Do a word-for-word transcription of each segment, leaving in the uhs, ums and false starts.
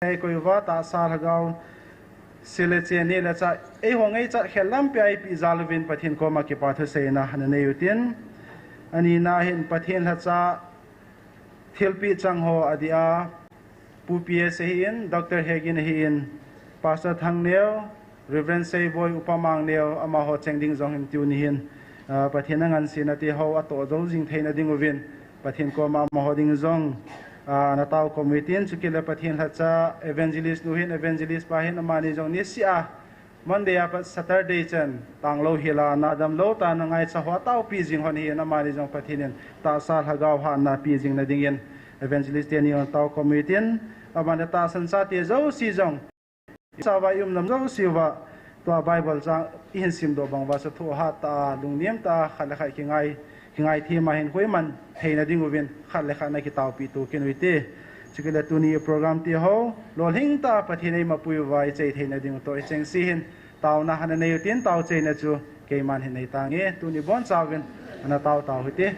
eikoi uva, tahsa lhagao, sil le chen, neh le chah, eiho ngaichat khel lampi a eipeh jal uvin Pathen koma kipa thuseina ana nei utin. Anina hin Pathen lhacha thilpeh chang ho adeh a, Pu P S ahin, Doctor Hegin ahin, Pastor Thangneo, Reverend Seiboi, Upa Mangneo, amaho cheng ding jong hin tuni hin, ah, Pathen a ngansena te ho atoh jou jing theina ding uvin, Pathen koma amaho ding jong, ah, ana tao khom utin, chukit le Pathen lhacha evangelist nu hin, evangelist pa hin, amani jong niseh a, Monday a pat Saturday chan, tanglou hila, nadam lou tah a ana ngaicha ho, ataopi jing hon hin, amani jong Pathen in tahsa lhagao hatna pe jing na dingin, evangelist teni ana tao khom utin, amani tahsan chate jouse jong, Isava i um nam jouse uva, tua Bible chang ihin simdoh bang uva chu thoh hat tah a, lungnem tah a, khat le khat kingai, kingai them a hin koiman theina ding uvin, khat le khat ana kitaopi to kin uvin te. Chukit le tuni program te ho, lolhing tah a Pathen eima pui uva, ichai theina ding u toh, ichengse hin, taona ana nei utin, tao cheina chu, Keiman hin nei tange, tuni bonchauvin, ana tao tao hite.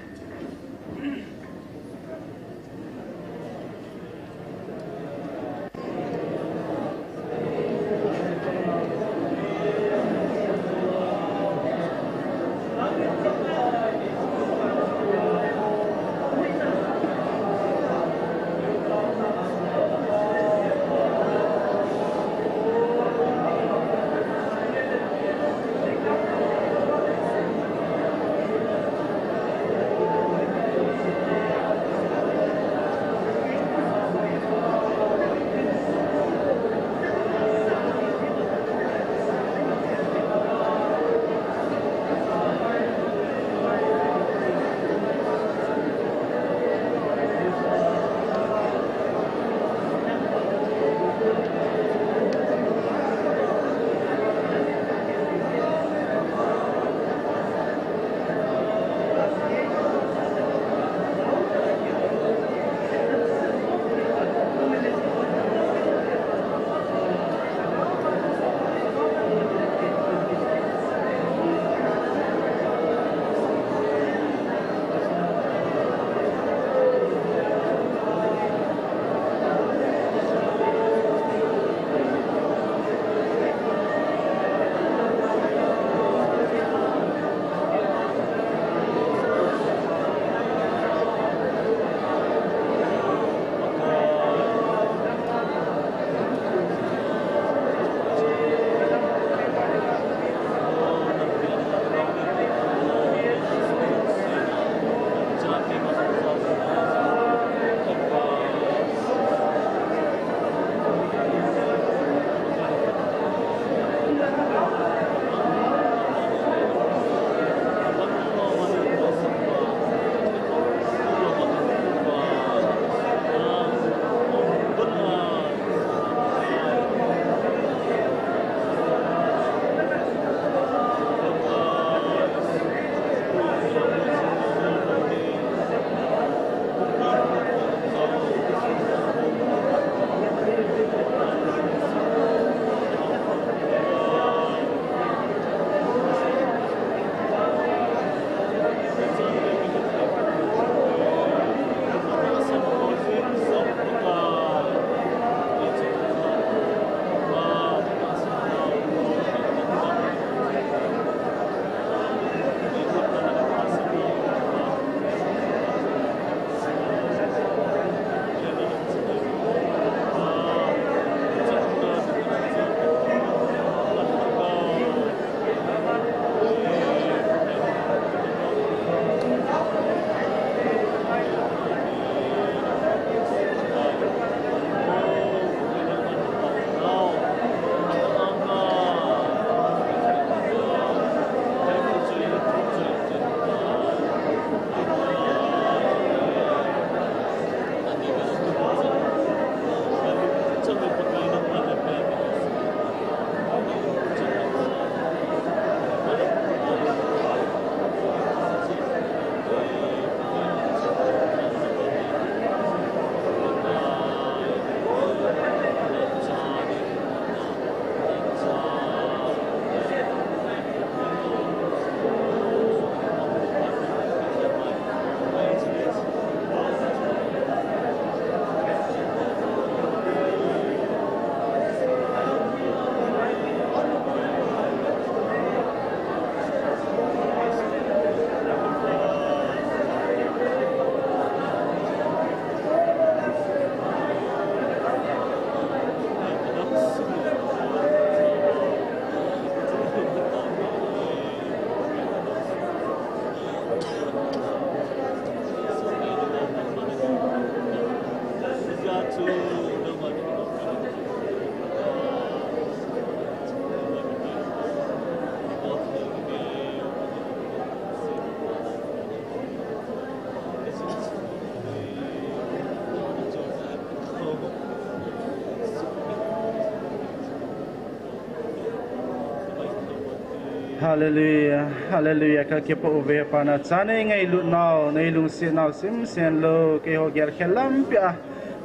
Hallelujah, hallelujah, ka kipa uve Pa, na cha nei ngailut nau, nei lungset nau simsen lou, keiho gelkhel lampi a,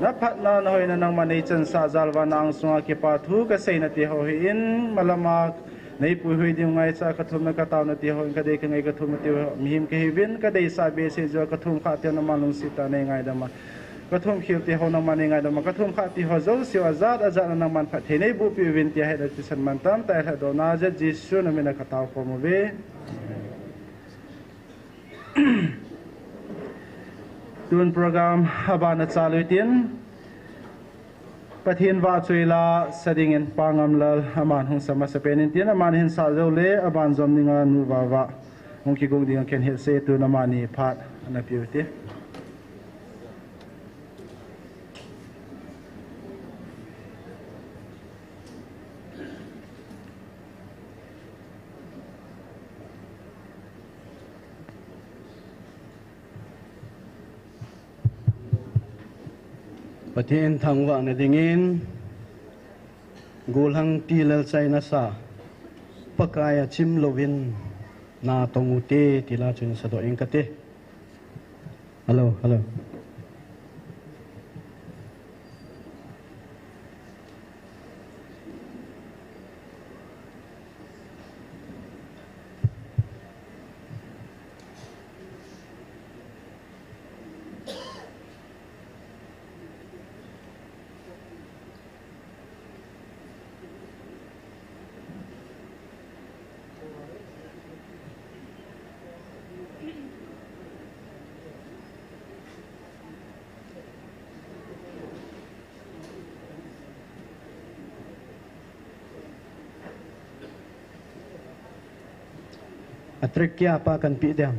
na phatna, na hoina nangma nei chansah jal uva na angsunga kipa thu ka seina ti ho hi in, malama nei puihui ding ngaicha ka thumna ka taona ti ho in, ka dei ka ngai ka thumna ti ho, mihem ka hiuvin, ka deisah behseh jeh a ka thumkhah ti ho nangman lungset tah a nei ngaidam a. Ka thumkhel ti ho nangman nei ngaidam a, ka thumkhah ti ho jouse u ajat ajat a nangman phatthei nei bohpeh uvin tia hetna thisan mantam tah a lhahdohna jeh a Jesu na min a ka tao khom uve. Tun program aban a chalu tin, Pathen vahchoi la sa dingin Pa Ngamlal aman hung sa masapen in tin, aman hin sa jou le, aban jom dinga Nu Vava hung kigong dinga ken hetsah e, tun amani phat ana pe ute. Pathen thangvahna dingin, gollhang tilel chaina sa, Pakai a chim louvin na tong ute, ti la chun sadoh ing kate. Hello, hello. A track kya pa kan pe diam.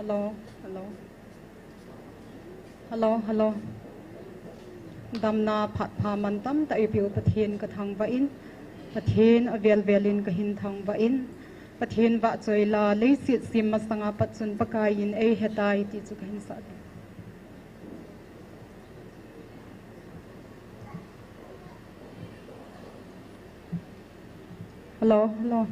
Hello, hello. Hello, hello. Damna phat pha mantam tah eipeu Pathen kathangvah in, Pathen avel vel in kahin thangvah in, Pathen vahchoi la leiset sem masanga pat chun Pakai in eihetai ti chu kahin sah. Hello, hello.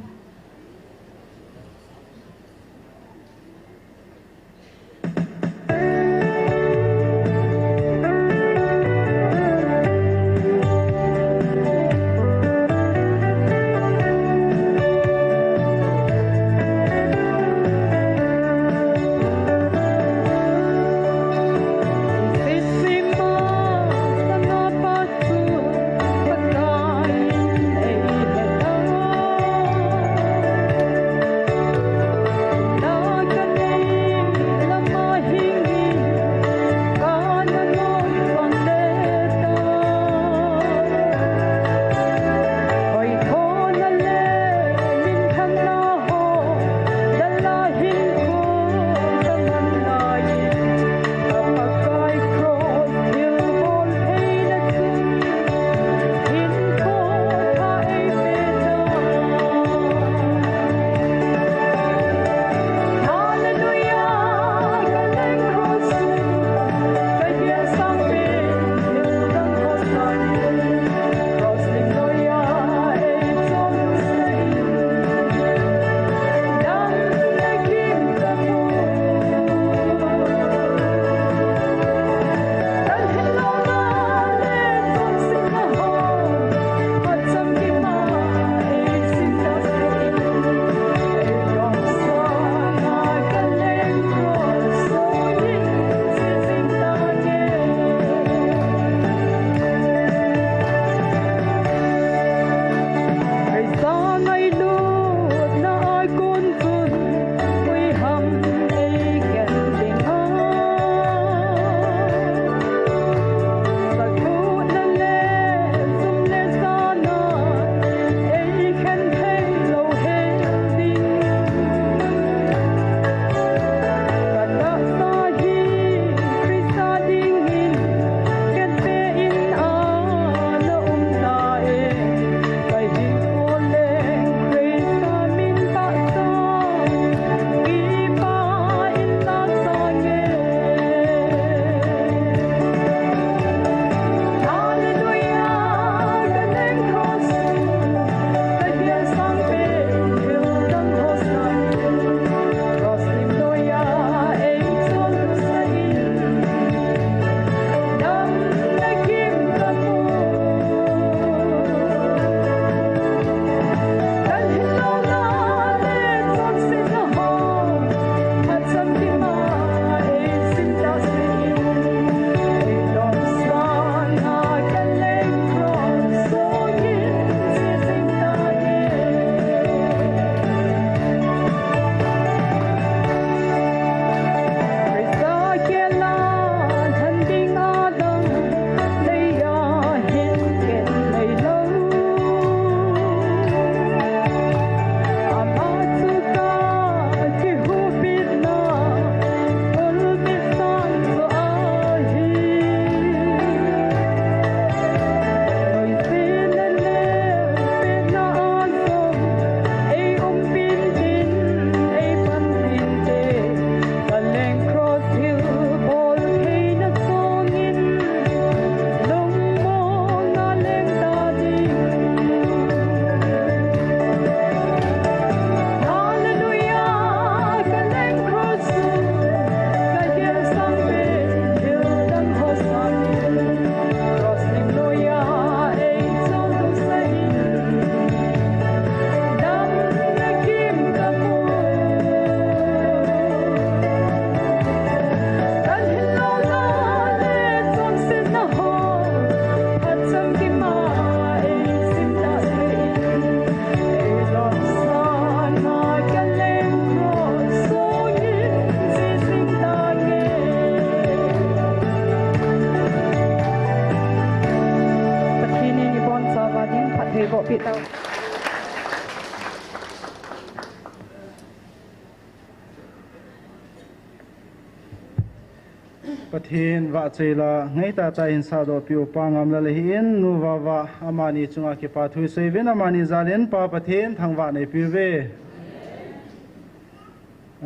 Pathen vahchoila ngai tah tah in sahdoh piu Pa Ngamlal ahin, Nu Vava amani chunga kipathu isei uvin, amani jal in Pa Pathen thangvah neipiu ve.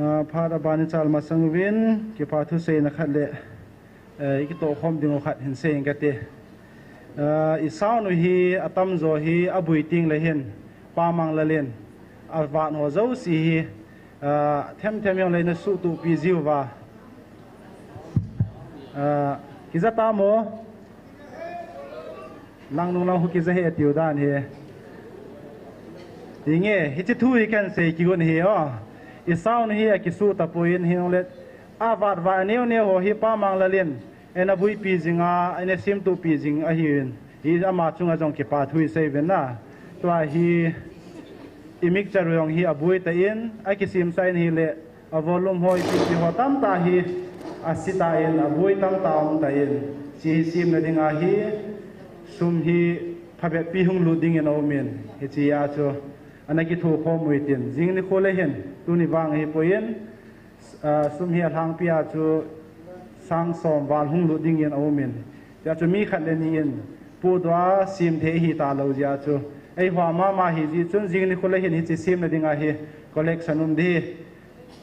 Ah, phat aban ichal masang uvin, kipathu seina khat le, eh, ikitoh khom ding u khat hin sei inge kati. Ah, i sound u hi atamjo hi abui teng le hin, Pa Manglal in avat ho jouse hi, ah, themthem jongle ina suhtup pi jiu va. Ah, kija tam o. Nang nung lang hu kija he tiu dan hi. Inge, hiche thu hi kahin sei kigon hi o. I sound hi akisuh tapoi, hijongle avat vat aneo neo ho hi Pa Manglal in eina buipi jing a, eina semtup pi jing ahin, hi ama chunga jong kipathu isei uvin na. Tua hi i mixture jong hi abui tan, akisem sah in ahile, a volume ho ipi ipi ho tamtah hi asit tan, abui tamtah um tan. Hiche hi semna dinga hi sum hi phabep pi hung lut dingin aumin, hiche a chu ana kithokhom u hitin. Jing nikho le hin, tuni vang ahipoi, ah, sum hi alhangpi a chu sang som val hung lut dingin aumin. Tia chu mi khat le ni in pohdoh a sem thei hita lou jeh a chu, eiho mama hi jeh chun jing nikho le hin hiche semna dinga hi collection um ding hi,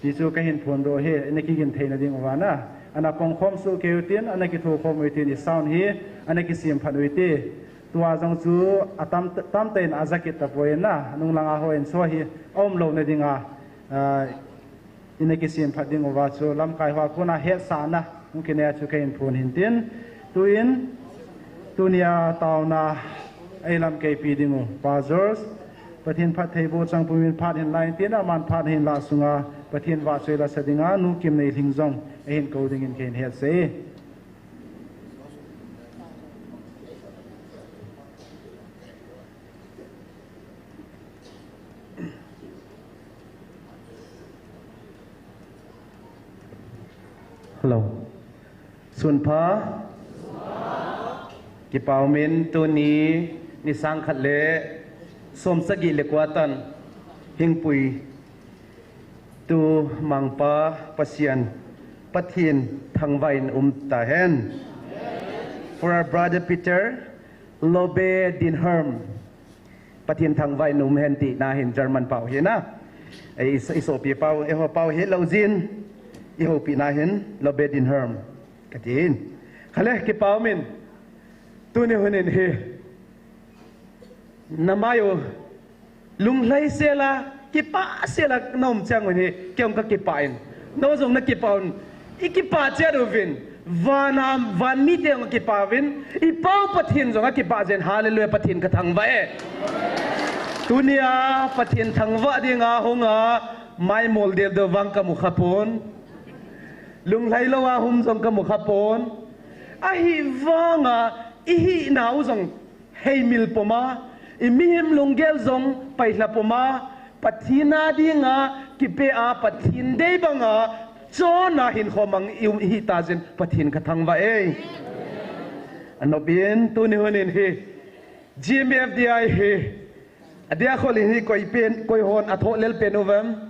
ti chu kahin phondoh hi, ina kigin theina ding uva na. Ana pongkhom soh kei utin, ana kithokhom u hitin, i sound hi ana kisem phat u hite. Tua jong chu atam, tamtah in ajakit tapoi na, nung langa hon chu hi aum louna dinga, ah, ina kisem phat ding uva chu lamkai hoa kona hetsahna hung kinei a chu kahin phon hintin. Tuin, tunia taona eilamkeipi ding u Pa George, Pathen phattheiboh chang pumin phat hin la intin, aman phat hin la sunga Pathen vahchoila sa dinga Nu Kimneilhing jong eihin kou dingin kahin hetsah e. Hello. Sunpha. Kipa umin, tuni ni sang khat le som sagi le kua tan Hingpui tu Mangpa Pasian, Pathen thangvah in um tahen. For our brother Peter Lobe Dinherm, Pathen thangvah in um hen tina hin German pau hi na. Ei, i, i sopi pau, eiho pau hi lou jin, i houpi na hin Lobe Dinherm katin. Khale, kipa umin, tuni hun in hi na mai u lunglhai sela, kipah sela na um chang un hi, kei jong ka kipah in. Na jong na kipah un. I kipah chet uvin. Van a, van mite jong akipah uvin. I Pau Pathen jong akipah jeng. Hallelujah, Pathen ka thangvah e. Tunia Pathen thangvah dinga hung a, mai mol del do vang ka mu kha pon. Lunglhai lou a hum jong ka mu kha pon. Ahivanga i hina u jong heimil pom a, i mihem lunggel jong pailha pom a, Pathen a dinga kipe a, Pathen dei banga chonna hinkho mang i um i hita jeh in Pathen ka thangvah e. Anop in tuni hun in hi G M F D I hi adia khol in hi koi pen, koi hon athoh lel pen uvem?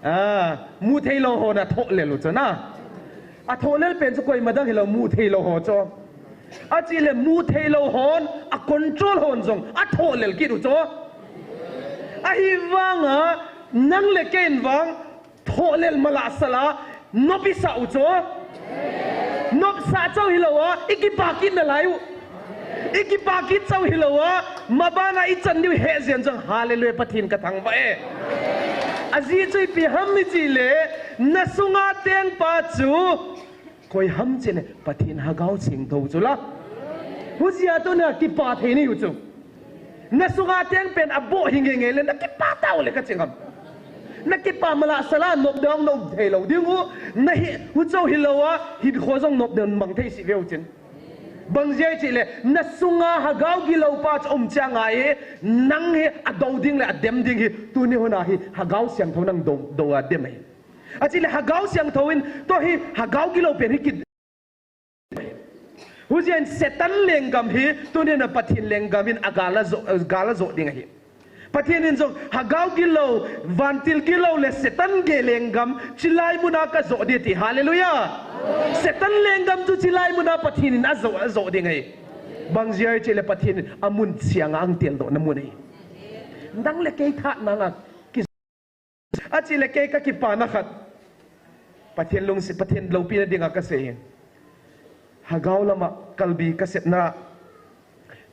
Ah, mu thei lou hon athoh lel u chu na. Athoh lel pen chu koima dang hilou, mu thei lou ho chu. Achi le mu thei lou hon, a control hon jong athoh lel kit u chu. Ahivanga nang le kei in vang thoh lel malah sala, nop i sah u chu. Nop sah chau hilou a, i kipah kit nalai u. I kipah kit chau hilou a, maban a i chan diu he jeng jong, hallelujah, Pathen ka thangvah e. Ajeh chu ipi ham i chi le, na sunga tengpa chu koi ham chi le, Pathen Lhagao Thengtho chu la. Hujeh a tuna kipah thei nei u chu. Na sunga teng pen aboh hi ngei ngei le, na kipah tau le ka ching ham. Na kipah malah sala nop dang na um thei lou ding u, na hi, hu chau hilou a, hinkho jong nop dang mang thei si veu chin. Bang jeh a chi le, na sunga Lhagao gilou pa chu um chang a e, nang hi adou ding le adem ding hi, tuni hun a hi Lhagao Thengtho nang dou, dou a dem e. Achi le Lhagao Thengtho in, tua hi Lhagao gilou pen hi kit Hujeh in Satan lenggam hi, tunin a Pathen lenggam in agal a jo, gal a jo ding ahi. Pathen in jong Hagao gilou, vantil gilou le Satan gei lenggam chilai muna kajoh ding ati. Hallelujah. Satan lenggam chu chilai muna Pathen in ajoh, ajoh ding ahi. Bang jeh ham itile Pathen in amun cheng a angteldohna mun ahi. Nang le kei thahatna a kijoh. Achule kei kakipana khat, Pathen lungset, Pathen loupina dinga kasei hi. Hagao lama kalbi kasepna,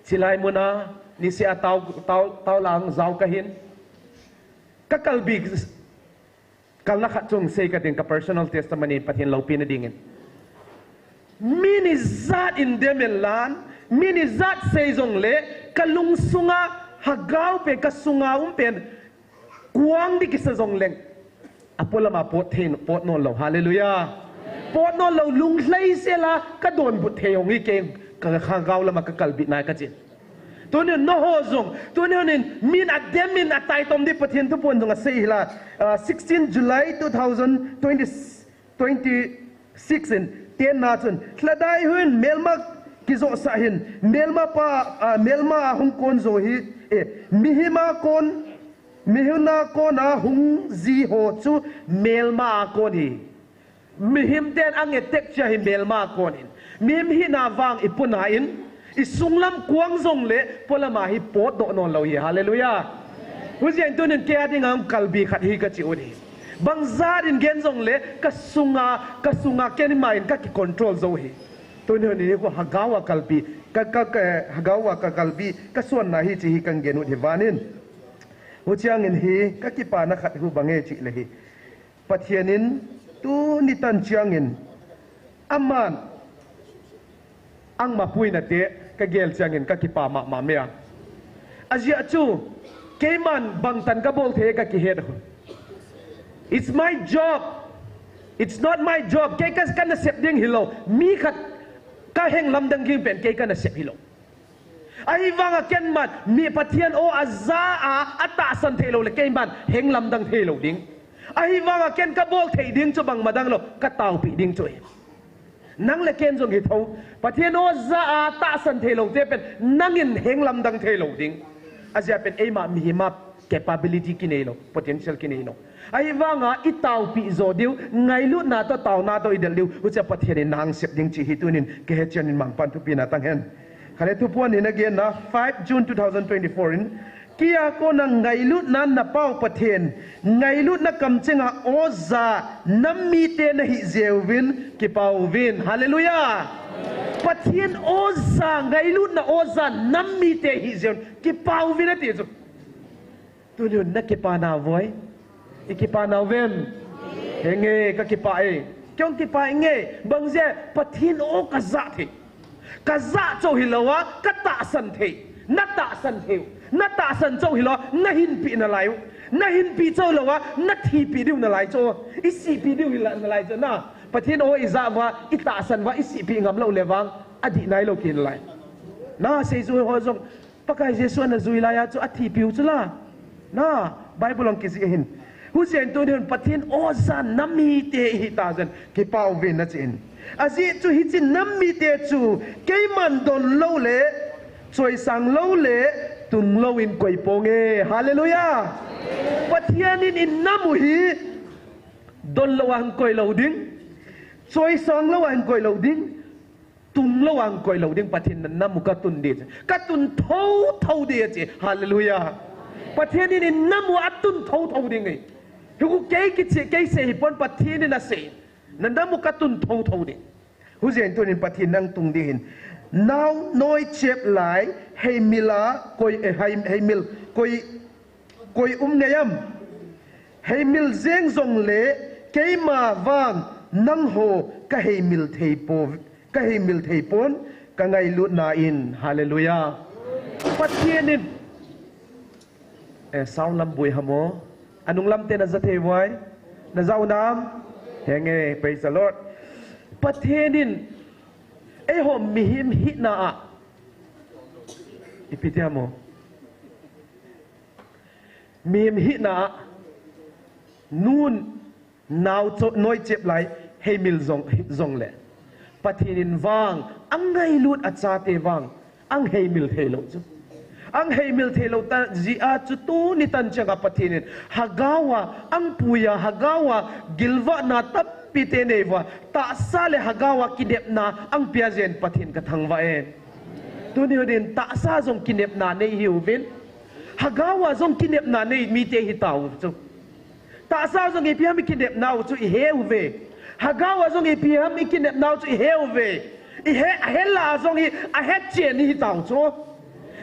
chilai muna niseh a tao, tao, tao lang jao kahin. Kakalbi kalna khat chu sei kading, ka personal testimony, Pathen loupina dingin. Min ijat in dem inlang, min ijat sei jongle, kalungsunga Hagao pen, kasunga um pen, kuang ding kisa jongleng, apolama pot thei, pot nailou. Hallelujah. Pot nailou, lunglhaisel a kadonbut thei hung hi kei, ka, Hagao lama kakalbina kachi. Tunin nangho jong, tunin min adem in ataitom ding Pathen thuphon jong asei hila, ah, sixteen July two thousand twenty, twenty-six in, tenna chun, lhadai hun melma kijosah hin, melma pa, ah, melma a hung kon jo hi, eh, mihem a kon, mihem a kona hung ji ho chu melma a kon hi. Mihem ten ange tek chia hi melma a kon hin. Mihem hina vang ipuna in, isunglam kuang jongle, polama hi potdoh nailou hi. Hallelujah. Hujeh in tunin kei a dinga kalbi khat hi kachi u hi. Bang jat in gen jongle, kasunga, kasunga keima in kakicontrol jou hi. Tunin hi khu Hagao a kalbi, ka, ka, ka, Hagao a kakalbi, kasuanna hi chi hi kagen u hi vanin. Huchiangin hi, kakipana khat hi bang e chule hi. Pathen in tuni tan chiangin, aman, angma puina te, kagel chiangin, kakipa mama mei a. Ajeh chu, keiman bangtan kabol thei kakihet. It's my job. It's not my job. Kei ka, kanasep ding hilou. Mi khat kaheng lamdang ding pen kei kanasep hilou. Ahivanga keiman, mi Pathen o aja a, atahsan theilou le keiman, heng lamdang theilou ding. Ahivanga ken kabol thei ding chu bangma dang lou, kataopi ding chu hi. Nang le ken jong hi tho, Pathen o ja a tahsan theilou te pen, nangin heng lamdang theilou ding. Ajeh pen eima mihem a capability kinei lou, potential kinei lou. Ahivanga itaopi jo diu, ngailutna toh taona toh idel diu, huchia Pathen in nang sep ding chi hi tunin, kahe chian in mangpan thupina tang hen. Khat le thuphon in agenna, five June two thousand twenty-four in, kei a kona ngailutna napao Pathen, ngailutna kamchenga oja nam mite nahi jeh uvin, kipa uvin. Hallelujah. Pathen oja, ngailutna oja nam mite hi jeh uvin, kipa uvin ati chu. Tunin nakipa navoi. Ikipa nauvem? Henge, kakipa e. Kei jong kipa inge. Bang jeh, Pathen o kaja thei. Kaja chou hilou a, katahsan thei. Natahsan thei. Natahsan chou hilou a, nahinpi nalai u. Nahinpi chou lou a, nathipi diu nalai chu. Isipi diu hila nalai chu na. Pathen o ija uva, itahsan uva, isipi ngam lou le vang, adih nailou kinalai. Nasei jui ho jong, Pakai Jesu ana jui laiya chu athipiu chula. Na, Bible a kijih ahin. Hujeh in tunin Pathen oja nam mite ihi ta jeh in kipa uvin achi in. Ajeh chu hiche nam mite chu keiman don lou le, choisang lou le, tung lou in koi ponge. Hallelujah. Pathen in inam u hi don lou a hin koi lou ding. Choisang lou a hin koi lou ding. Tung lou a hin koi lou ding, Pathen in nam u katun ding. Katun thotho ding achi. Hallelujah. Pathen in inam u atun thotho ding e. Hichu kei kichi, kei sei hipon, Pathen in asei. Nanam u katun thotho ding. Hujeh in tunin Pathen in nang tung ding ahin. Nao noi chep lai, heimil a, koi, eh, hei, heimil, koi, koi um ngai am. Heimil jeng jongle, keima vang, nangho, kaheimil thei po, kaheimil thei pon, kangailutna in. Hallelujah. Pathen in. Eh, sound lam boi ham o. Anung lam te naja thei uvem? Naja u nam? Henge, praise the Lord. Pathen in, eiho mihem hina a. Ipi ti ham o. Mihem hina a. Nun Nao cho, noi chep lai, heimil jong, jongle. Pathen in vang, angailut achate vang, aheimil thei lou chu. Ang heimil theilou ta jia chu tuni tan changa Pathen in Hagau a, ang puia Hagau a, gilvahna tampi te nei uva, tahsa le Hagau a kinepna ang pia jeng Pathen ka thangvah e. Tuni hun in tahsa jong kinepna nei hiuvin, Hagau a jong kinepna nei mite hitau chu. Tahsa jong ipi ham i kinepnau chu i he uve. Hagau a jong ipi ham i kinepnau chu i he uve. I he, a hela jong i, a hetchen i hitau chu.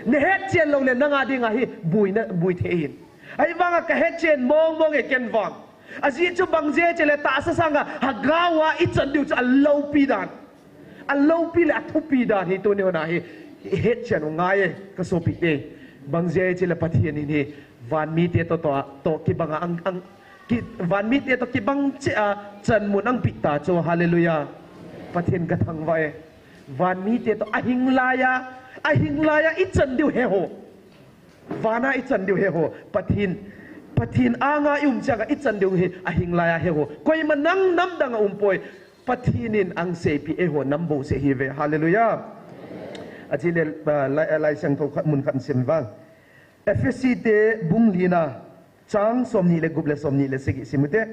Na hetchen lou le nanga dinga hi buina, bui thei hin. Ahivanga ka hetchen mong mong e ken vang. Ajeh chu bang jeh chule tahsa sanga Hagau a i chan diu chu a loupi dan. A loupi le a thupi dan hi tuni hun a hi, i hetchen u ngai e, ka sopite. Bang jeh chule Pathen in hi, van mite toh, toh, toh kibanga ang, ang, ki, van mite toh kibang cheh a, chan mun ang peh ta chu, hallelujah. Pathen ka thangvah e. Van mite toh, a hing laiya, a hing laiya, i chan diu he ho. Vana i chan diu he ho. Pathen, Pathen anga i um changa i chan diu hi a hing laiya he ho. Koima nang namdang a um poi. Pathen in ang seipi eiho nam bouseh hi ve. Hallelujah. Achi le, ah, lai, ah, lai siangthou khat mun khat sim vang. Ephesi te bung li na chang som ni le gup le som ni le sagi sim u te.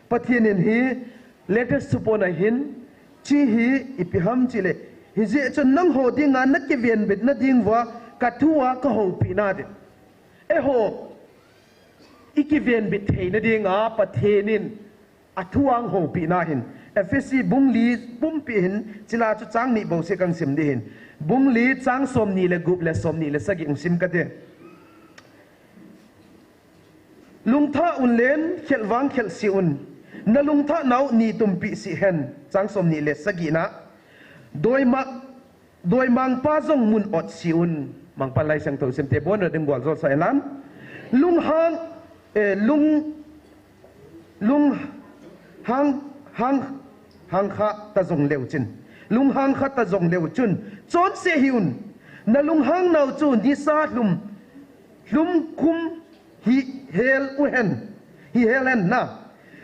Pathen in hi Latest supona hin, chi hi ipi ham chule, hijeh chun nangho dinga na kivenbit na ding uva, ka thu a ka houpi na din. Eiho, i kivenbit thei na dinga, Pathen in a thu a houpi na hin. Ephesi bung li pumpi hin, chila chu chang ni bouseh kang sim di hin. Bung li chang som ni le gup le som ni le sagi ung sim ka te. Lungthah un len, khelvang khel si un. Na lungthah nau ni tumpi si hen. Chang som ni le sagi na. Doima, doimangpa jong mun ot si un. Mangpa lai sang tho sim te bon ra ding gwal jol sa elan. Lunghang, eh, lung, lung hang, hang, hang kha ta jong leu chin. Lunghang kha ta jong leu chun. Chonse hi un. Na lunghang nau chu nisa lum. Lhumkhum hi hel u hen, hi hel hen na.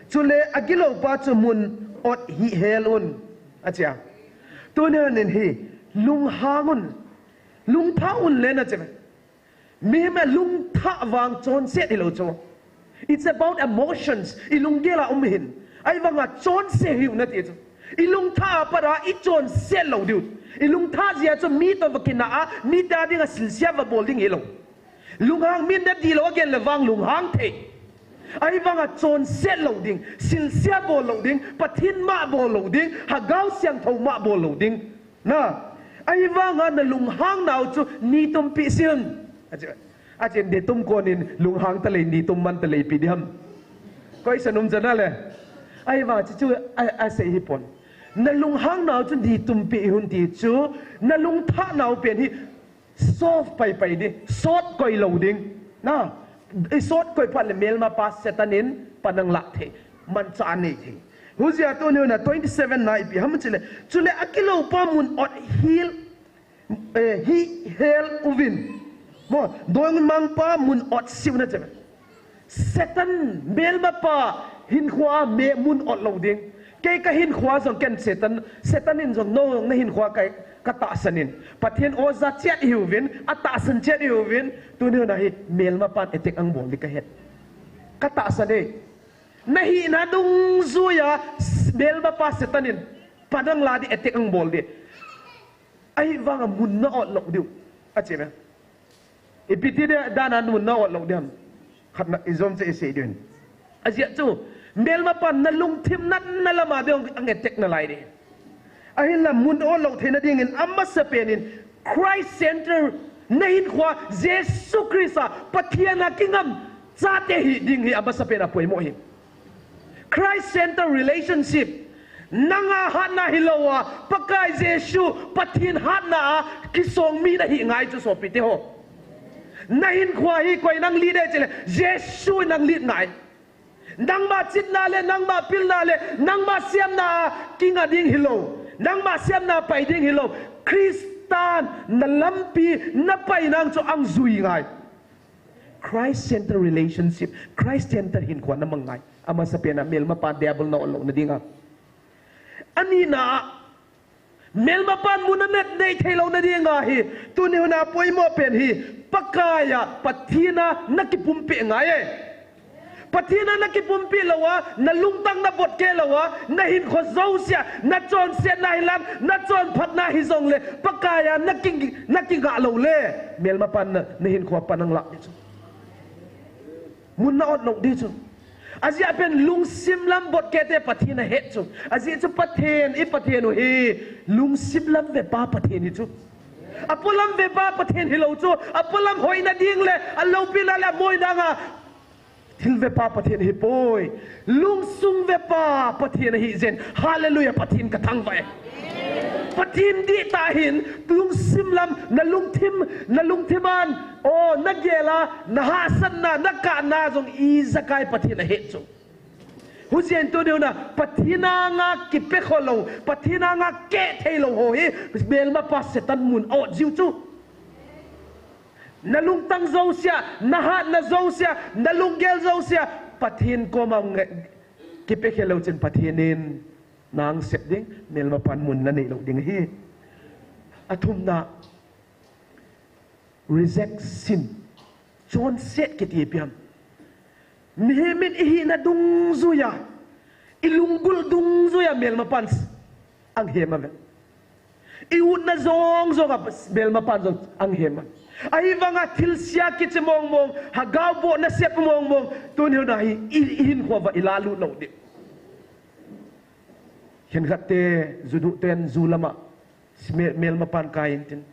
Chule a giloupa chu mun ot hi hel un. Achia. Tuni hun in hi lunghang un. Lungthah un le na che. Mihem a lungthah vang chonset hilou chu. It's about emotions. I lunggel a um hin. Ahivanga chonse hi u na ti chu. I lungthah a pat a i chonset lou diu. I lungthah jeh a chu mi toh va kinah a, mi ta dinga silsia va bol ding hilou. Lunghang min na dihlou a gen le vang lunghang thei. Ahivanga chonset lou ding, silsia bol lou ding, Pathen ma bol lou ding, Hagau siangthou ma bol lou ding. Na, ahivanga na lunghang nau chu ni tumpi si un. Achi, achi ni tum kon in lunghang ta lei, ni tum man ta lei pi di ham. Koi sa num jana le. Ahivanga chu chu a, a sei hi pon. Na lunghang nau chu ni tumpi hun ti chu, na lungthah nau pen hi soft pai pai di, sot koi lou ding. Na, i sot koi phat le melmapa Satan in panang lah thei, manchah nei thei. Hujeh a tuni hun a twenty seven na ipi ham chule, chule a giloupa mun ot hil, eh, hi hel uvin. Mo, doimangpa mun ot si un a che. Satan, melmapa hinkhoa me mun ot lou ding. Kei ka hinkhoa jong ken Satan, Satan in jong nang na hinkhoa ka, ka tahsan in. Pathen o ja chet ihiuvin, a tahsan chet ihiuvin, tuni hun a hi melmapan attack ang bol di ka het. Ka tahsan e. Na hina dungjuia melmapa Satan in panang lah di attack ang bol di. Ahivanga mun na ot lou diu. Achi me. Ipi ti dia dan a mun na ot lou diam. Khat na i jom che i sei diu hin. Ajeh chu, melmapan na lungthim natna lama ding ang attack nalai di. Ahinla mun ot lou theina dingin amasapen in Christ Center na hinkhoa Jesu Christa Pathen a kingam chate hi ding hi amasapen a poimo hi. Christ Center relationship. Nanga hatna hilou a, Pakai Jesu, Pathen hatna a kisong mi na hi ngai chu sopite ho. Na hinkhoa hi koi nang lead e chule, Jesu nang lead ngai. Nangma chitna le, nangma pilna le, nangma semna a kinga ding hilou. Nangma semna pai ding hilou. Christa na lampi na pai nang chu ang jui ngai. Christ center relationship, Christ center hinkhoa na mang ngai. Amasapen a melmapa devil na ot louna dinga. Anina a, Melmapan mun anei thei louna dinga hi, tuni huna poimo pen hi, Pakaiya, Pathen a nakipumpi ngai e. Pathen a nakipumpi louva, nalungtang nabotke louva, nahinkho jousea, nachonsetna hilang, nachonphatna hijongle, Pakaiya naki, nakiga loule, melmapan na, nahinkho a pan anglah ding chu. Mun na-ot lou ding chu. Ajeh a pen lungsim lam botke te Pathen ahet chu. Ajeh chu Pathen, i Pathen u hi lungsim lam vepa Pathen hi chu. Apolam vepa Pathen hilou chu. Apolam hoina ding le, aloupina le, amoina nga thil vepa Pathen hipoi. Lungsung vepa Pathen ahi jeh in. Hallelujah, Pathen kathangvah e. Pathen dihtah hin, lungsim lam, nalungthim, nalungthim an, o, nagel a, nahahsatna, nakahna jong ijakai Pathen ahet chu. Hujeh in tuni huna, Pathen anga kipekho lou, Pathen anga keh thei lou ho hi, melmapa Satan mun a-ot jiu chu. Nalungtang jousea, nahatna jousea, nalunggel jousea, Pathen koma nge-, kipekhe lou chun Pathen in nang sep ding, melmapan mun nanei lou ding ahi. Athumna, reject sin. Chonset kiti ipi ham. Mihem in ihina dungjuiya, ilunggul dungjuiya melmapan anghem ave. I-utna jong jonga melmapan jong anghem a. Ahivanga thilse a kiche mongmong, hagao bohna sep mongmong, tuni huna hi i, ihinkho uva ilalut lou ding. Khenkhat te, ju duh ten ju lama, mel, melmapan kai intin.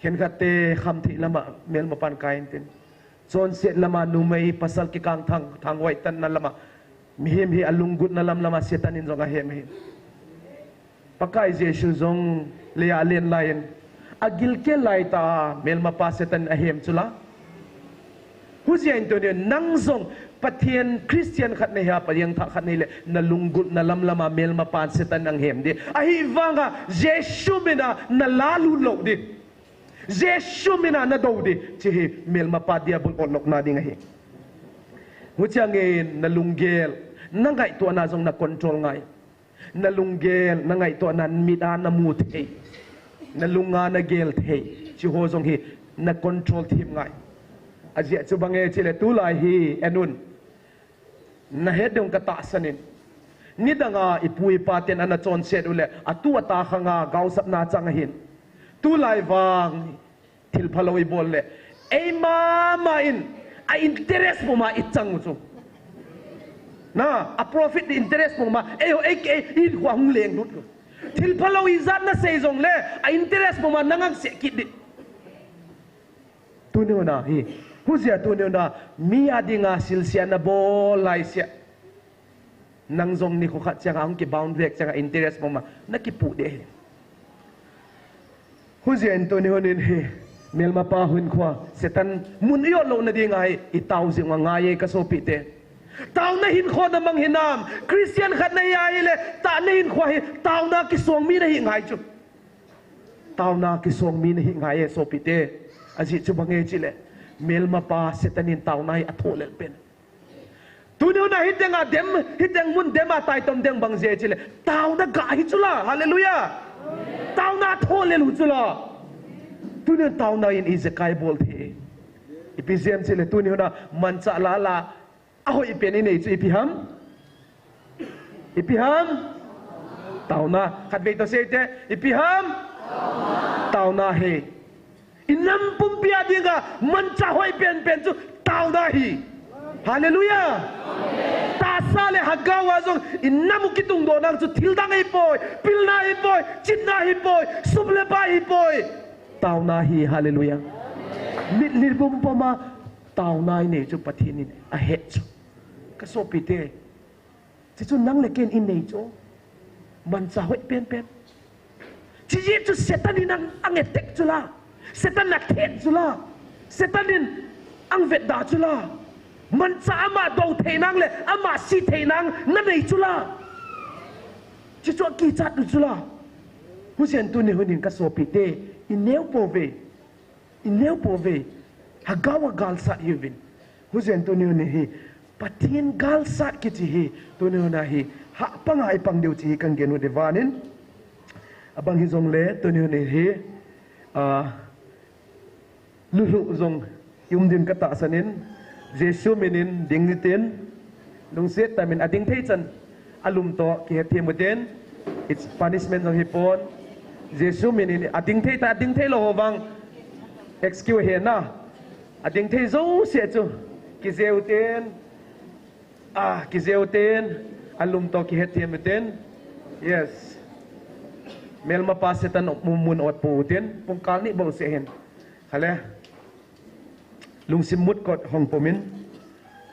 Khenkhat te khamthei lama, melmapan kai intin. Chonset lama, numei pasal kikang thang, thangvah tanna lama, mihem hi alunggulna lam lama Satan in jong ahem ahi. Pakai Jesu jong leiya alen laiyin, agilkel laitah a, melmapa Satan in ahem chu la. Hujeh in tuni nang jong Pathen Christian khat nahi a, pajeng thah khat nahi le, nalunggulna lam lama melmapan Satan in anghem ding. Ahivanga Jesu mina nalalut lou ding. Jesu mina nadou ding. Hiche hi melmapa Diabol otlouna ding ahi. Hucheng in nalunggel, nangaitohna jong na control ngai. Nalunggel, nangaitohna, mit a namu thei, nalunga nagel thei, hiche ho jong hi na control them ngai. Ajeh chu bang e chule tulai hi, en un. Nahet ding katahsan in. Nidanga ipu ipa ten ana chonset uleh, atu ata khanga gaosapna chang ahin. Tulai vang thil phalou ibol le, eima ma in, a interest puma ichang u chu. Na, a profit interest puma, ei, ei, ei, ihinkho a hung lenglut u. Thil phalou ijat nasei jongle, a interest puma nangah seh kit ding. Tuni huna hi, hujeh a tuni huna, mi a dinga silsea nabol laisea. Nang jong nikho khat changa hung kibound vek changa interest mama nakipuh ding ahi. Hujeh in tuni hun in hi, melmapa hinkho a Satan mun i-ot louna dinga hi, itao jing u angai e kasopite. Taona hinkho namang hinam, Christian khat nahi ahile, taona hinkho hi, taona kisong mi nahi ngai chu. Taona kisong mi nahi ngai e sopite. Ajeh chu bang e chule, melmapa Satan in taona hi athohlel pen. Tuni huna hiteng a dem, hiteng mun dem a taitom ding bang jeh chule, taona gah hi chula. Hallelujah. Taona thohlel u chula. Tuni taona in ijakai bol thei. Ipi jeh em chule tuni huna manchah lala, ahoi pen inei chu ipi ham? Ipi ham? Taona. Khatvei toh seite, ipi ham? Taona ahi. Inam pumpi a dinga manchah hoi penpen chu taona ahi. Hallelujah. Tahsa le lhagao a jong inam u kitungdoh nang chu thildang ahipoi, pilna ahipoi, chitna ahipoi, sum le pai ahipoi. Taona ahi, hallelujah. Mitlhi pumpum a taona inei chu Pathen in ahet chu. Kasopite. Chuchu nang le ken inei chu. Manchah hoi penpen. Chujeh chu Satan in ang, ang attack chula. Satan in athet chula. Satan in ang vetda chula. Manchah ama dou thei nang le, ama si thei nang, nanei chula. Chuchu akichat u chula. Hujeh in tuni hun in kasopite, ineo pouve. Ineo pouve, lhagao a galsat hiuvin. Hujeh in tuni hun hi, Pathen galsat kiti hi, tuni hun a hi, hahpanga ipang diu chu hi kangenu de vanin. Abang hijongle, tuni hin hi, ah, lulhuh jong i um din ka tahsan in, Jesu min in ding nitin, lungset tah in ading thei chan, alum toh kihetthem utin, it's punishment jong hipon, Jesu min in ading thei tah, ading thei lou ho vang, excuse hena, ading thei jouse chu, kijeu tin, Ah, kijeu tin, alum toh kihetthem utin. Yes. Melmapa Satan mun, mun ot pou utin, pungkal ni bouseh hin. Hale. Lungsim mut kot hong pum in.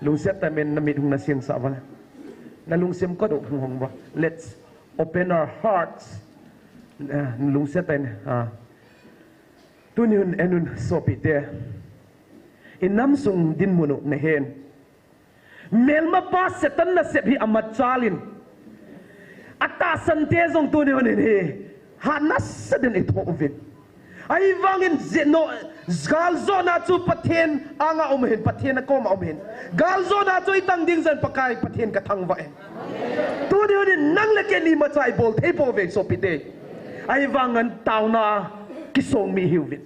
Lungset tah in namit hung nasingsah uva. Nalungsim kot hung hong uva. Let's open our hearts. Ah, lungset tah in, ah. Tuni hin en un sopite. I nam sung dinmun u nahen. Melmapa Satan nasep hi amachal in, atahsan te jong tuni hin hi, hat nasat in i thoh uvin. Ahivangin je no, galjona chu Pathen anga um hin, Pathen a koma um hin. Galjona chu i tang ding jeh in Pakai Pathen ka thangvah e. Tuni hin nang le kei imacha i bol thei pouve sopite. Ahivangin taona kisong mi hiuvin.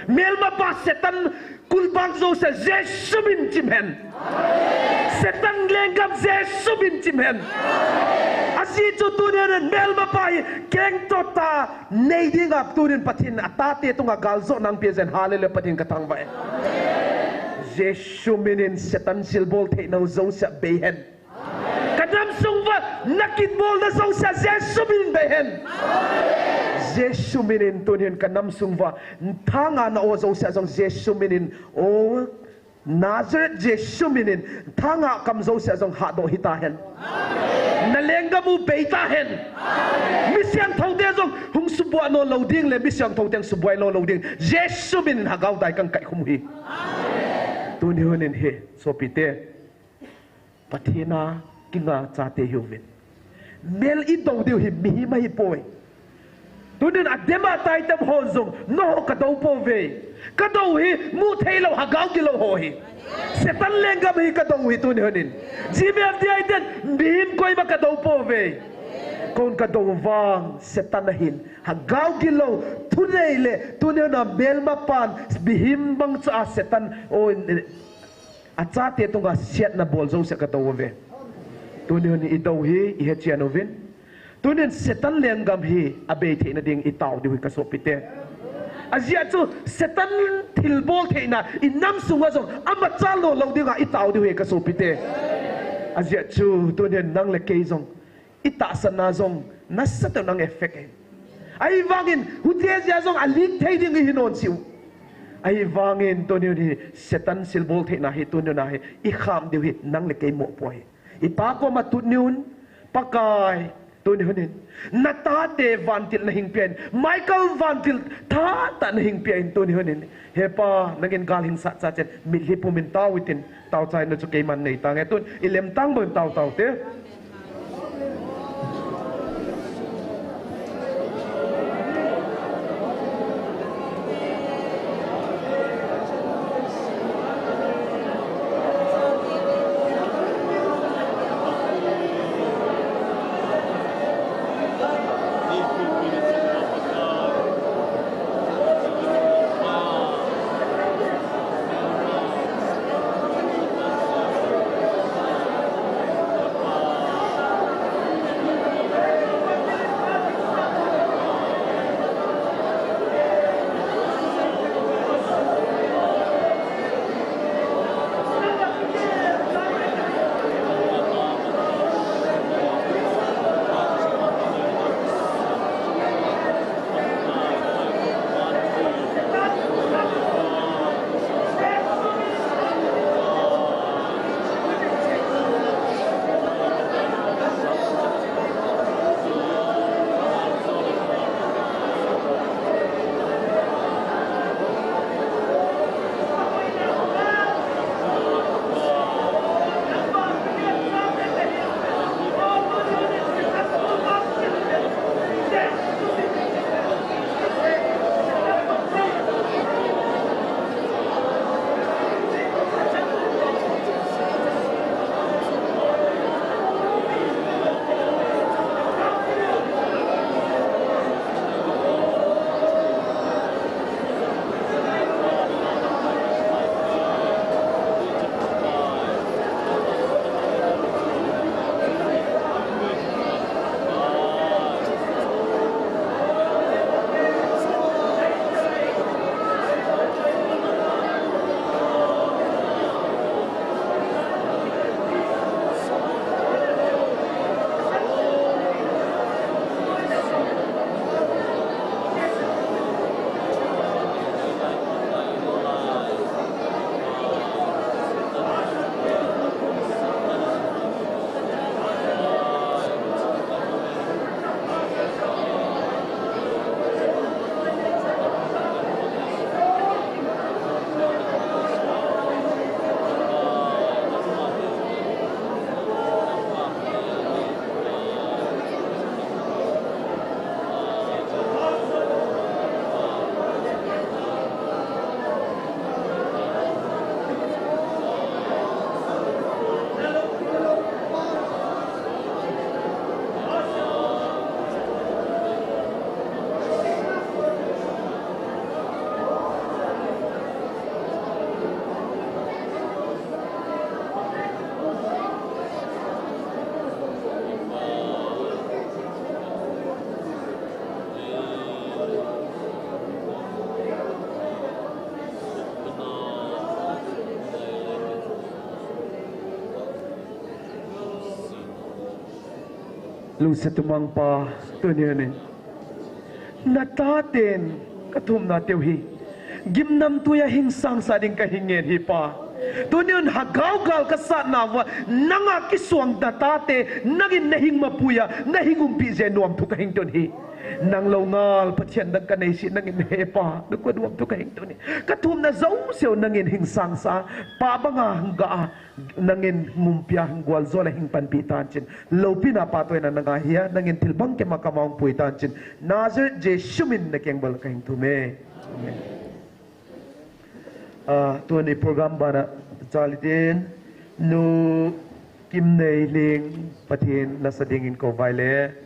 Melmapa Satan kulbang jouse Jesu min chim hen. Satan lenggam Jesu min chim hen. Ajeh chu tuni hin melmapa hi kengto tah nei dinga tuni hin Pathen in atate tunga galjona ahin pe jeh in hallelujah Pathen ka thangvah e. Jesu min in Satan silbol theina u jouse abei hen. Ka nam sung uva, na kinbolna jouse Jesu min in bei hen. Jesu min in tuni hin ka nam sung uva, thanga na o jouse jong Jesu min in, o Nazareth Jesu min in, thanga kam jouse jong hatdoh hita hen. Na lenggam u bei ta hen. Mi siangthou te jong hung subuai nom lou ding le, mi siangthou te jong subuai nom lou ding. Jesu min in Hagao dai kakai khum u hi. Tuni hin hi, sopite. Pathen a kinga chate hiuvin. Mel i dou diu hi mihem ahi poi. Tuni hin adem a taitam hon jong, nangho ka dou pouve. Ka dou hi muthei lou, Hagao gilou ho hi. Satan lenggam hi ka dou hi tuni hin. Jimel dia i den, mihem koima ka dou pouve. Kon ka dou vang, Satan ahin. Hagao gilou, thunei le, tuni hin a melmapan, mihem bang cha Satan, o, Achate tunga siatna bol jouse ka dou uve. Tuni hin i dou hi i hechen uvin. Tuni hin Satan lenggam hi abei theina ding i tao diu hi ka sopite. Ajeh chu Satan thilbol theina i nam sunga jong amachal nom lou dinga i tao diu hi ka sopite. Ajeh chu tuni hin nang le kei jong i tahsanna jong nasatah in ahin effect e. Ahivangin, hutia jong alik thei ding ihi nom cheh u. Ahivangin, tuni hin hi, Satan silbol theina hi, tuni hin hi, i kham diu hi, nang le kei mopoh ahi. I Pa koma tut un, Pakai, tuni hin, na tate vantil na hing peh in, Michael vantil thahatah na hing peh in, tuni hin, He Pa, nangin gal hin sat cha chen, mitlhi pumin tao hitin, tao chaina chu keiman nei tange tun, i lemtang bou in tao tao te. Lungset umang Pa, tuni hin na taten ka thumna teu hi gimnamtui a hing sangsah ding ka hing ngen hi Pa. Tuni hin hagao gal ka satna uva nanga kisuang na tate nangin na hing mapui a, na hing umpi jeh nuam thu ka hing tun hi. Nang lou ngal Pathen dang ka nei si, nangin na he Pa, na kut nuam thu ka hing tun hi. Ka thumna jouse u nangin hing sangsah, Pa banga hung ga a, nangin hung umpi a, hung gualjo le hung panpi tan chin. Loupina patoina nanga hi a, nangin thil bangkima ka ma hung pui tan chin. Nazareth Jesu min na keng bol ka hing thum e. Amen. Ah, tuni program bana chalitin, Nu Kimneilhing, Pathen nasa dingin kou vai le.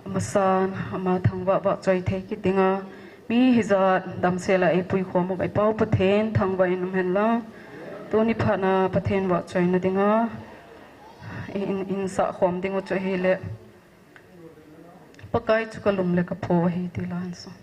Amasan, ama thangvah vah choi thei kit dinga, mi hijat damsel a eipui khom u ka i Pau Pathen thangvah in um hen lang. Tuni phat na Pathen vah choina dinga, in, in sah khom ding u chu ahile, Pakai chu ka lum le ka pho ahi ti la hen sung.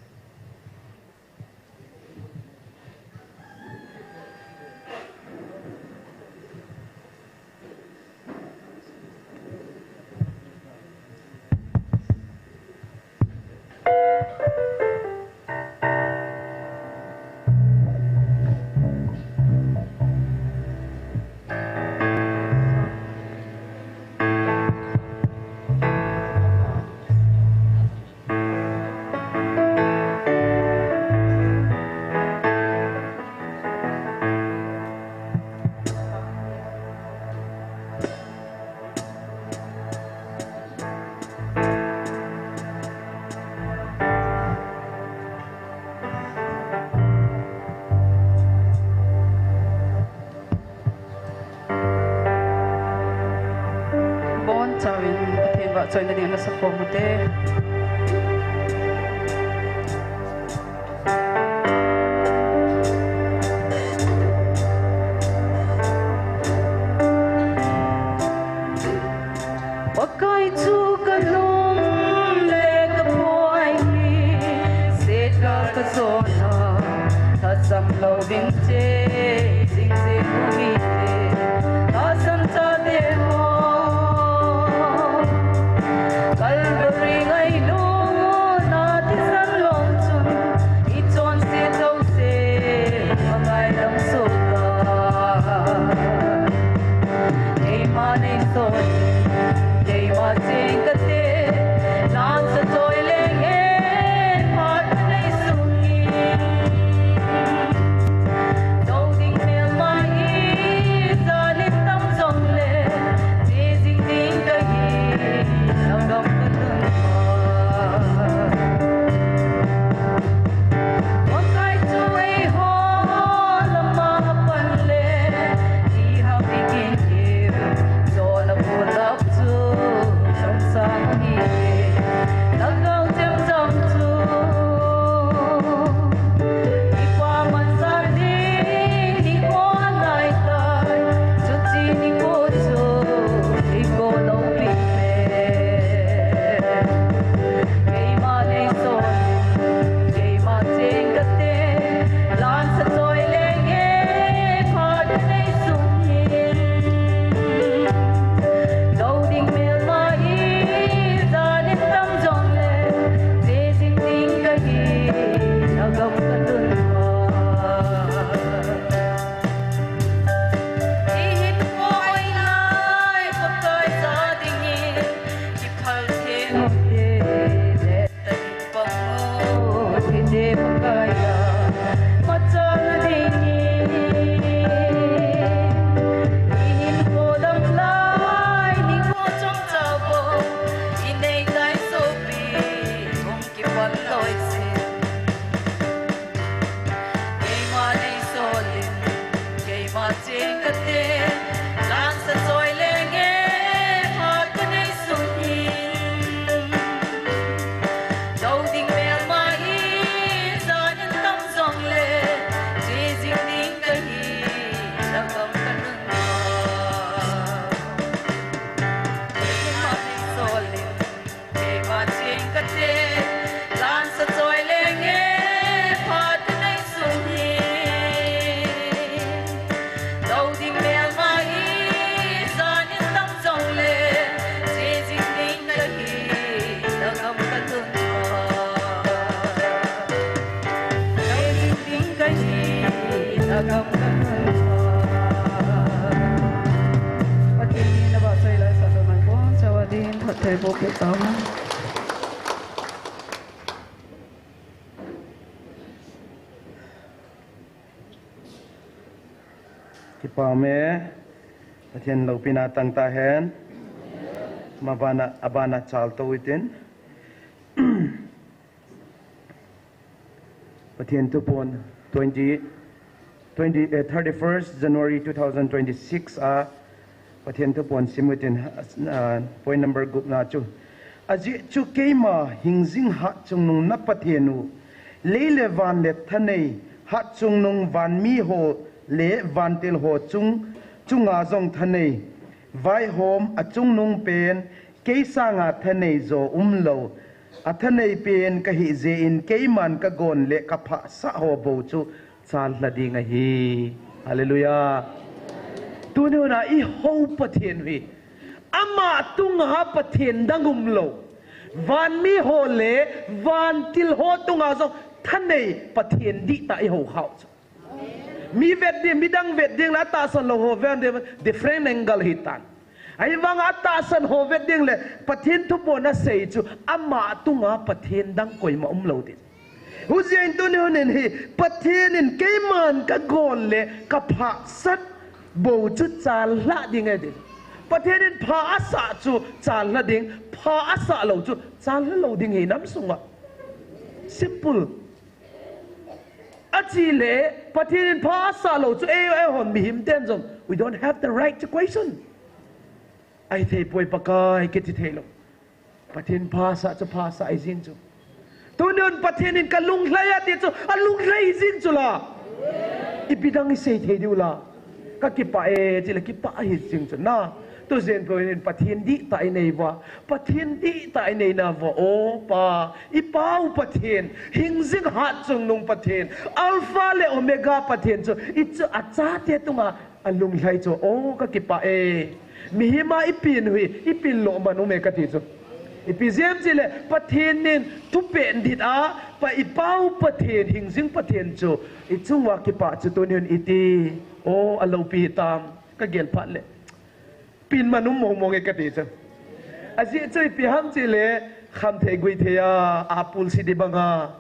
Bonchauvin Pathen vahchoina ding nasa khom ute. Pakai chu ka lum le ka pho ahi, sehgal ka jona, tahsan lou ding che, jing jing u hite, tahsan chate ho. Calvary ngailutna thisan long chun, i chonset jouse, a ngaidam soh ta. Keima nei sot, keima ching kate, lungset choi leng hen, phat nei sung in. Dou ding melma hi, Pathen in a vahchoi laisah chongan bonchauva din phattheiboh peh tauhen. Kipah e, Pathen loupina tang tahen. Mabana, abana chaltou hitin. Pathen thuphon twenty, twenty, eh, thirty-first January two thousand twenty-six a Pathen thuphon sim hitin, ah, point number gupna chu. Ajeh chu keima hingjing hatchungnung na Pathen u, lei le van le thanei, hatchungnung vanmi ho le vantil ho chung, chunga jong thanei, vaihom achungnung pen, kei sanga thanei jo umlou, athanei pen kahi jeh in keiman kagon le kaphahsah ho bou chu chalha ding ahi. Hallelujah. Tuni huna ihou Pathen u hi, ama tunga Pathen dang umlou, vanmi ho le vantil ho tunga jong thanei Pathen dihtah ihou khau chu. Mi vet ding, midang vet ding le atahsan lou ho vet ding, different angle hitan. Ahivanga atahsan ho vet ding le Pathen thuphon asei chu ama tunga Pathen dang koima umlou ding. Hijeh in tuni hunin hi Pathen in keiman kagon le kaphahsah bou chu chalha ding ahi ding. Pathen in pha asah chu chalha ding, pha asah lou chu chalha lou ding hi nam sunga. Simple. Achile, Pathen in pha asah lou chu, ei, eihon mihem ten jong, we don't have the right to question. Ahithei poi Pakai, kiti thei lou. Pathen pha asah chu, pha asah ahi jing chu. Tuni hun Pathen in kalunglhai ati chu, alunglhai ahi jing chu la. Ipi dang isei thei diu la. Kakipah e, tile kipah ahi jing chu na. Tujeh in Pathen dihtah inei uva. Pathen dihtah inei nauva, o Pa, i Pa u Pathen, hingjing hatchungnung Pathen, Alpha le Omega Pathen chu, i chu achate tunga alunglhai chu, o kakipah e. Mihem a ipin u hi, ipin lou man um e kati chu. Ipi jeh em tile, Pathen in thupeh dit a, pa i Pa u Pathen, hingjing Pathen chu, i chunga kipah chu tuni hun iti, o aloupi tam, kagel phat le. Pin man um mong mong e kati chu. Ajeh chu ipi ham tile, khamthei guithei a, apul si di banga.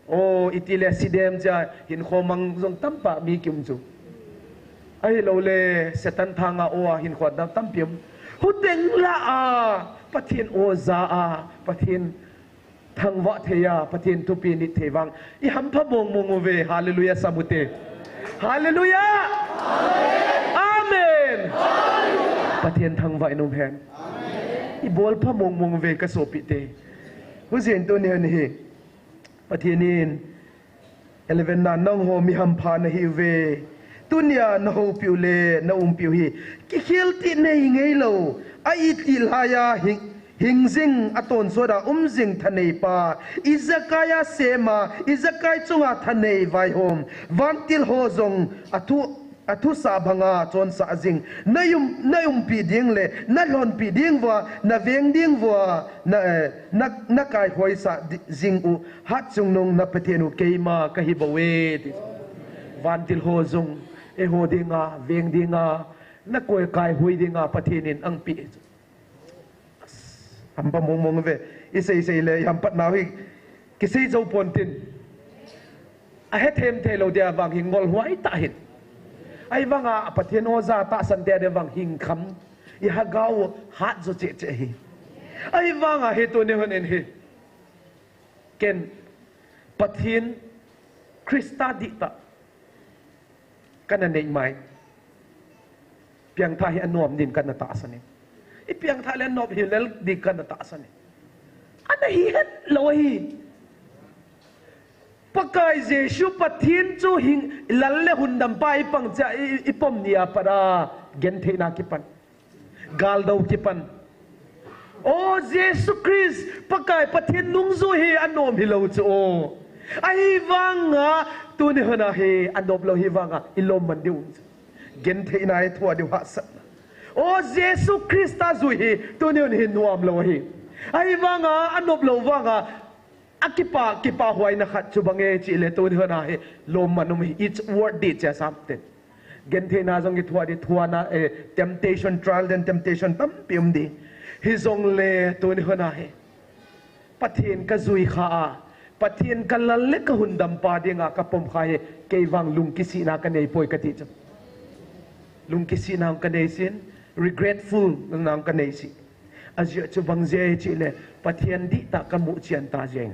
O, itile si dem cha, hinkho mang jong tampa mi kium chu. Ahilouleh, Satan thanga o a hinkho dam tampi um. Huteng lah a, Pathen o ja a, Pathen thangvah thei a, Pathen thupeh nit thei vang. I hampha mong mong uve, hallelujah, sam u te. Hallelujah! Amen! Pathen thangvah in um hen. I bolpha mong mong uve, ka sopite. Hijeh in tuni hun hi. Pathen in, eleven na, nangho mi hampha nahi uve. Tunia nahoupi u le naumpi u hi kikhel tih nei ngeilou. A itih laiya hing, hingjing a tonsot a umjing thanei pa, ijakai a sem a, ijakai chunga thanei vaihom, vantil ho jong athu, athusah banga chonsah jing. Na um, na umpi ding le na lhonpi ding uva, na veng ding uva, na, eh, na, na kaihoisah di, jing u. Hatchungnung na Pathen u keima kahi bou e, ti. Vantil ho jong, eiho dinga, veng dinga, na koi kaihoi dinga, Pathen in angpeh. Hampha mong mong ve, i sei sei le, i hampat nau hi, kisei jou pon tin. Ahethem thei lou dia vang hi ngol huai tah hin. Ahivanga, Pathen o ja tahsan dia dia vang hing kham, i hagau hat jo cheh cheh hi. Ahivanga hi tuni hun in hi. Ken, Pathen, Christa dihtah kana nei mai. Piangthah hi anom din kana tahsan e. I piangthah le anom hi lel din kana tahsan e. Ana hi het lou hi. Pakai Jesu Pathen chu hing lal le hundam pa i pang cha i, i pom ni a pat a gentheina kipan. Galdou kipan. O Jesu Christ, Pakai Pathen nungjui hi anom hilou chu o. Ahivanga, tuni huna hi anom lou hivanga, i lom man diu chu. Gentheina i thua diu hahsatna. O Jesu Christa jui hi, tuni hun hi nuam lou hi. Ahivanga, anom lou vanga, Akipa, kipa huaina khat chu bang e chih le tuni hun a hi lom man um hi, it's worth it chia sam ten. Gentheina jong kithoa di, thuana, eh, temptation, trial and temptation tampi um di. Hijongle tuni hun a hi Pathen ka jui kha a, Pathen ka Lal le ka Hundampa dinga ka pom kha hi, kei vang lungkisihna ka nei poi ka ti chu. Lungkisihna ka nei sin, regretful na ka nei si. Ajeh chu bang jeh chih le, Pathen dihtah ka mu chian ta jeng.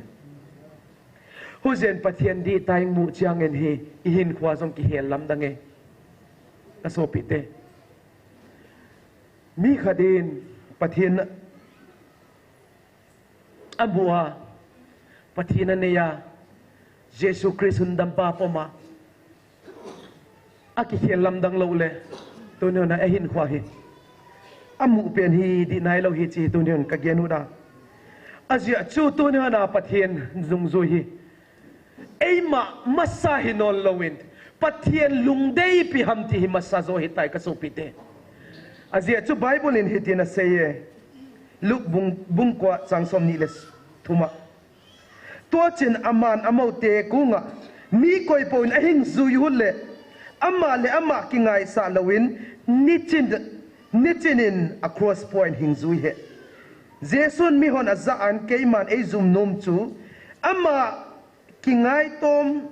Hujen Pathen dihtah i mu chiang in hi, i hinkhua jong kihel lamdang e. Ka sopite. Mi khat in Pathen a mu a, Pathen a nei a, Jesu Christ Hundampa pom a, a kikhel lamdang lou le, tuni hun a ahinkhua hi a mu pen hi di nailou hi chi tuni hun ka gen u da. Ajeh chu tuni hun a Pathen nungjui hi eima masa hi nawn louvin, Pathen lungdei ipi ham ti hi masa jo hitai ka sopite. Ajeh chu Bible in hitin asei e, Luke bung, bung kua chang som ni le thum a. Tuachin aman amaute kung a, mi koipon ahing jui u le, ama le ama kingaisah louvin, nichin, nichin in a cross point hing jui hen. Jesun mihon ajah an keiman eijum nom chu, ama kingaitom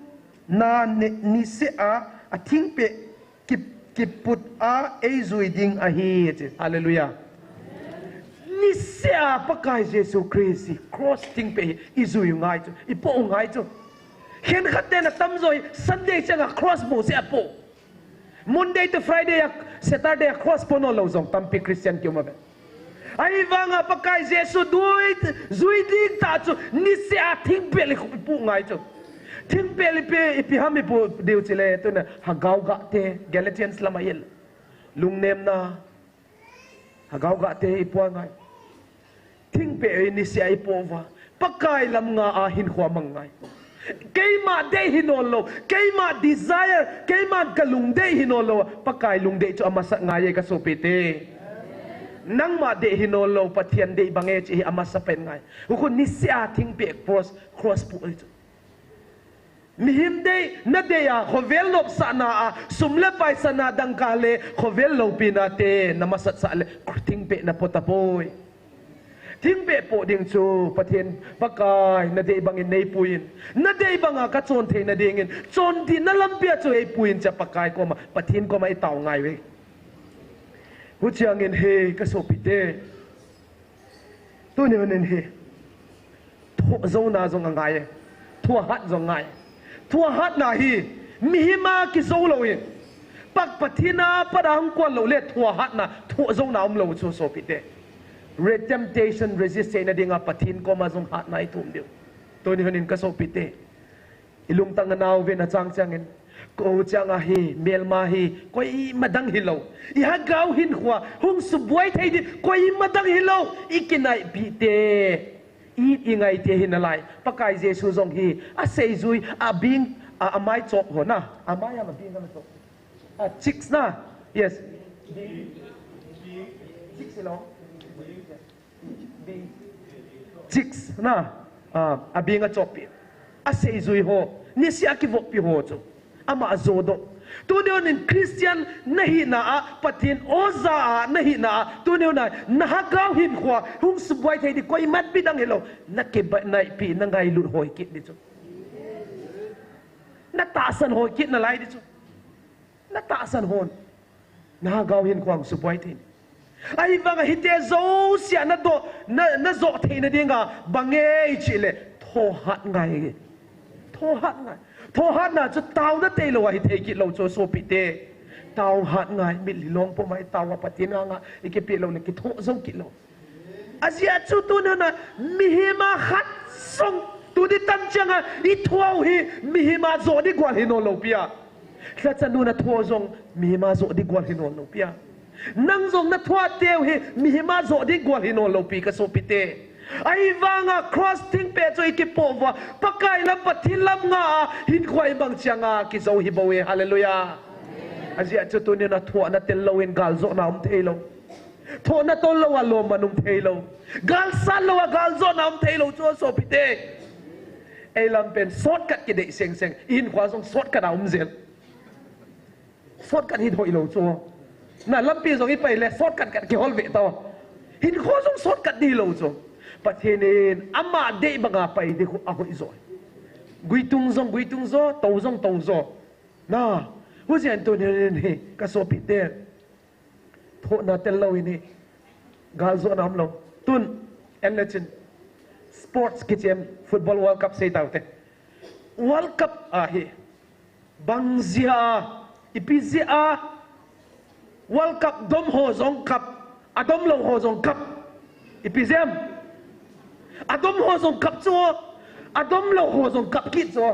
na ni, niseh a, a thingpeh ki, kiput a eijui ding ahi, ati. Hallelujah. Niseh a Pakai Jesu Christ hi cross thingpeh hi ijui ngai chu, ipoh ngai chu. Khenkhat ten atamjo hi Sunday chang a cross boh seh a poh. Monday to Friday a, Saturday a cross poh nawn lou jong tampi Christian kium a ve. Ahivang a Pakai Jesu dui, jui ding tah chu niseh a thingpeh le ipoh ngai chu. Thingpeh le ipi, ipi ham ipoh diu chih le, tuna hagao gah te, Galatians lam a hin. Lungnemna, hagao gah te ipoh ngai. Thingpeh hi niseh a ipoh uva, Pakai lam nga a hinkhua mang ngai. Keima dei hi nawn lou, keima desire, keima ka lungdei hi nawn lou, Pakai lungdei chu amasa ngai e ka sopite. Nangma dei hi nawn lou, Pathen dei bang e chih hi amasa pen ngai. Hukhun niseh a thingpeh cross, cross poh hi chu. Mihem dei, na dei a, khovel nopsahna a, sum le paisa na dangka le, khovel loupina te, na masat sah le, thingpeh na poh tapoi. Thingpeh poh ding chu, Pathen, Pakai, na dei bangin neipui in. Na dei banga ka chon theina dingin, chon dihna lampi a chu eipui in chia Pakai koma, Pathen koma itao ngai uve. Huchiangin hi ka sopite. Tuni hun in hi. Thohjouna jong angai e. Thohhat jong ngai. Thohhatna hi mihem a kijou lou in, Pak Pathen a pat a hung kon lou le thohhatna, thohjouna um lou chu sopite. Re-, temptation resist theina dinga Pathen koma jong hatna ithum diu. Tuni hun in ka sopite. I lungtang a nau ven a chang chang in. Ko chang a hi, melma hi, koima dang hilou. I hagao hinkhua, hung subuai thei di, koima dang hilou. I kinaipi te, i, i ngai te hi nalai. Pakai Jesu jong hi, aseijui, abing, a, amai chop ho na. Amai ama bing ama chop. A, chicks na. Yes. Bing. Chicks hilou. Chicks na, a, abing a choppi. Aseijui ho, niseh a kivoppi ho chu. Ama ajodoh. Tuni hun in Christian na hina a, Pathen oja a na hina a, tuni hun a, na hagao hinkhua, hung subuai thei di koima bidang hilou, na kinaipi, na ngailut hoi kit di chu. Na tahsan hoi kit nalai di chu. Na tahsan hon. Na hagao hinkhua hung subuai thei. Ahivanga hiti jouse a na doh, na, na joh theina dinga, bang e i chih le, thohhat ngai. Thohhat ngai. Thohhatna chu taona tailou a hithei kit lou chu sopite. Tao hat ngai, mitlhi long pum a i tao a Pathen anga i kipeh lou le kithoh jou kit lou. Ajeh chu tuni hun a mihem a khat jong tuni tan chang a i thoh u hi mihem a joh di gual hi nawn lou pi a. Lhacha nun a thoh jong mihem a joh di gual hi nawn lou pi a. Nang jong na thoh teu hi mihem a joh di gual hi nawn lou pi ka sopite. Ahivanga cross thingpeh chu i kipoh uva, Pakai lam, Pathen lam nga a hinkhua i mang chang a kijou hi bou e. Hallelujah. Ajeh chu tuni na thohna tel lou in galjona um thei lou. Thohna tol lou a lomman um thei lou. Gal sat lou a galjona um thei lou chu sopite. Eilam pen shortcut kidei seng seng, ihinkhoa jong shortcut a um jel. Shortcut hi hoilou chu. Na lampi jong ipai le shortcut khat kihol ve tao. Hinkho jong shortcut hilou chu. Pathen in ama dei banga pai ding khu ahoi jo. Guitung jong guitung jo, tou jong tou jo. Na, hujian tuni hin hi, ka sopite. Thohna tel lou in hi. Galjona umlou. Tun, en le chin. Sports kichem, football World Cup sei taute. World Cup ahi. Bang jeh a, ipi jeh a, World Cup dom ho jong kap, adom lou ho jong kap. Ipi jeh ham? Adom ho jong kap chu, adom lou ho jong kap kit chu.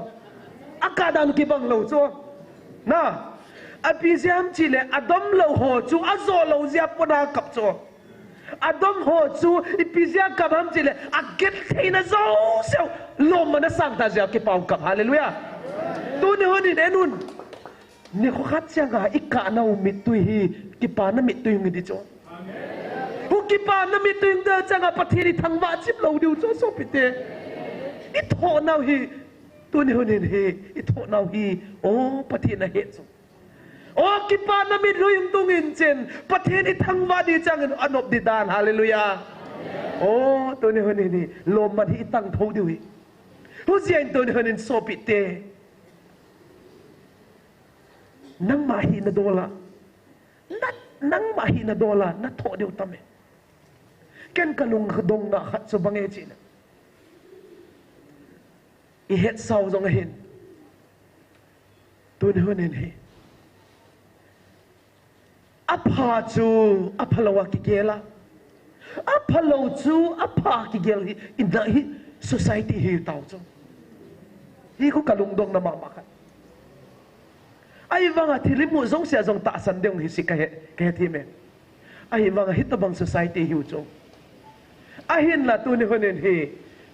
Akah dan kibang lou chu. Na, ipi jeh ham tile, adom lou ho chu, ajo lou jeh a pona kap chu. Adom ho chu, ipi jeh a kap ham tile, agentheina jouseu, lomman asang tah jeh a kipah a kap. Hallelujah. Tuni hun in en un. Nikho khat chang a ikah nau mittui hi, kipana mittui hung hi ding chu. Hu kipana mittui hung ding chang a Pathen ithangvah chim lou diu chu sopite. Ithoh nau hi, tuni hun in hi, ithoh nau hi, o Pathen ahe chu. O kipana mittui hung tung in chin, Pathen ithangvah ding chang in anop ding dan, hallelujah. O, tuni hun in hi, lomman hi itang thou diu hi. Hujian tuni hun in sopite. Nangma hina dol a. Na, nangma hina dol a, na thoh diu tam e. Ken ka lungdongna khat chu bang e chile. Ihet sau jong ahin. Tuni hun in hi. Apha chu, apha lou a kigel a. Apha lou chu, apha kigel hi, ina hi, society hi tao chu. Hi khu ka lungdongna mama khat. Ahivanga thil imu jouse a jong tahsan ding hi si kahe, kahe thim e. Ahivanga hitobang society hiu chu. Ahinla tuni hun in hi,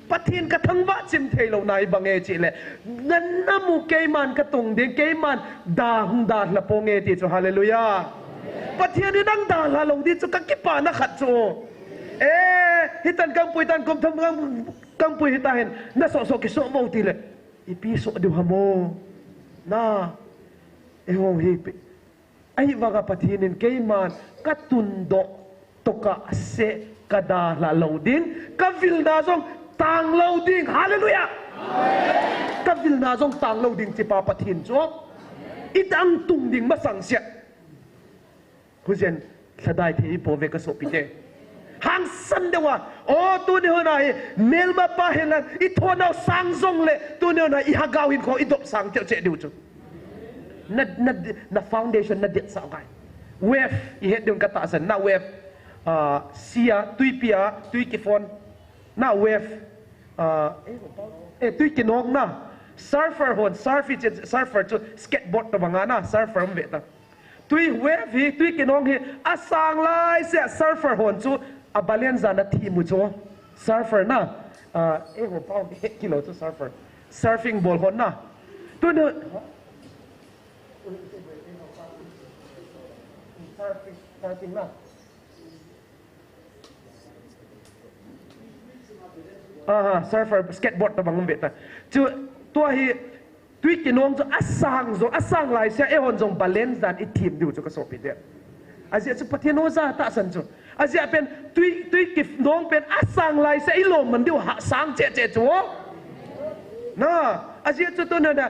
Pathen ka thangvah chim thei lou na hi bang e chile. Na, na mu keiman ka tung ding, keiman da hung dalha ponge ti chu, hallelujah. Pathen in nang dalha lou ding chu ka kipana khat chu. E, hitan kangpui tan kum thum kang, kangpui hita hin, na soh soh kisoh vo tile. Ipi soh diu ham o. Na, eiho hi pi. Ahivanga Pathen in keiman ka tundoh tokah seh ka dalha lou ding, ka vilna jong tang lou ding. Hallelujah! Ka vilna jong tang lou ding tipa Pathen chu. Itang tung ding masang seh. Hujian lhadai thei ipo ve ka sopite. Hangsan deuva, o tuni hun a hi, melmapa hilan, ithoh nau sang jongle, tuni hun a hi, ihagao hinkho idop sang cheh cheh diu chu. Na, na, na foundation na det sa ngai. Wave, ihet ding ka tahsan, na wave, ah, sea, tuipi a, tui kiphon, na wave, ah, eh, tui kinong na, surfer hon, surf i che, surfer chu, skateboard tobang a na, surfer um ve ta. Tui wave hi, tui kinong hi, asang lai seh a surfer hon chu, a balance a na thim u chu. Surfer na, ah, eh, ho pau, eh, kilo chu surfer. Surfing bol hon na. Tuna, surfing, surfing na. Aha, surfer, skateboard tobang um ve ta. Chu, tua hi, tui kinong chu asang jong, asang lai seh a, eihon jong balance dan ithim diu chu ka sopite. Ajeh chu Pathen oja tahsan chu. Ajeh pen tui, tui kinong pen asang lai seh a, ilom man diu ha sang cheh cheh chu. Na, ajeh chu tuna na,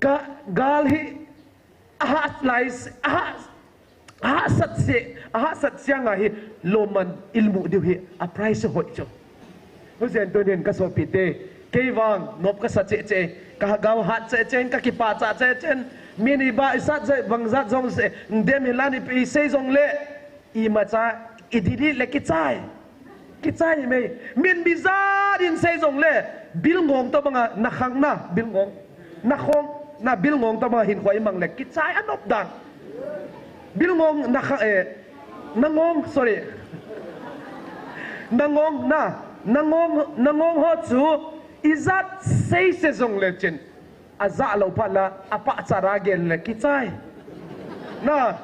ga, gal hi, aha lai seh, aha, Ahahsat seh, ahahsat seh a hi lomman ilmu diu hi a price hoi chu. Hujian tunin ka sopite, kei vang nop kasa cheh cheh, ka hagao hat cheh cheh, ka kipah chah cheh cheh, min iba isat jeh bang jat jong seh, dem hilan ipi sei jongle, imacha, i delete le kichai. Kichai mai. Min bijat in sei jongle, Bilngong tobang a, na khang na, Bilngong. Na khong, na Bilngong tobang a hinkho imang le, kichai anop dan. Bilngong na khang, eh, na ngong, sorry. Na ngong na, na ngong, na ngong ho chu, ijat sei se jongle chin. Ajah lou phat la, apahcha a gel le kichai. Na,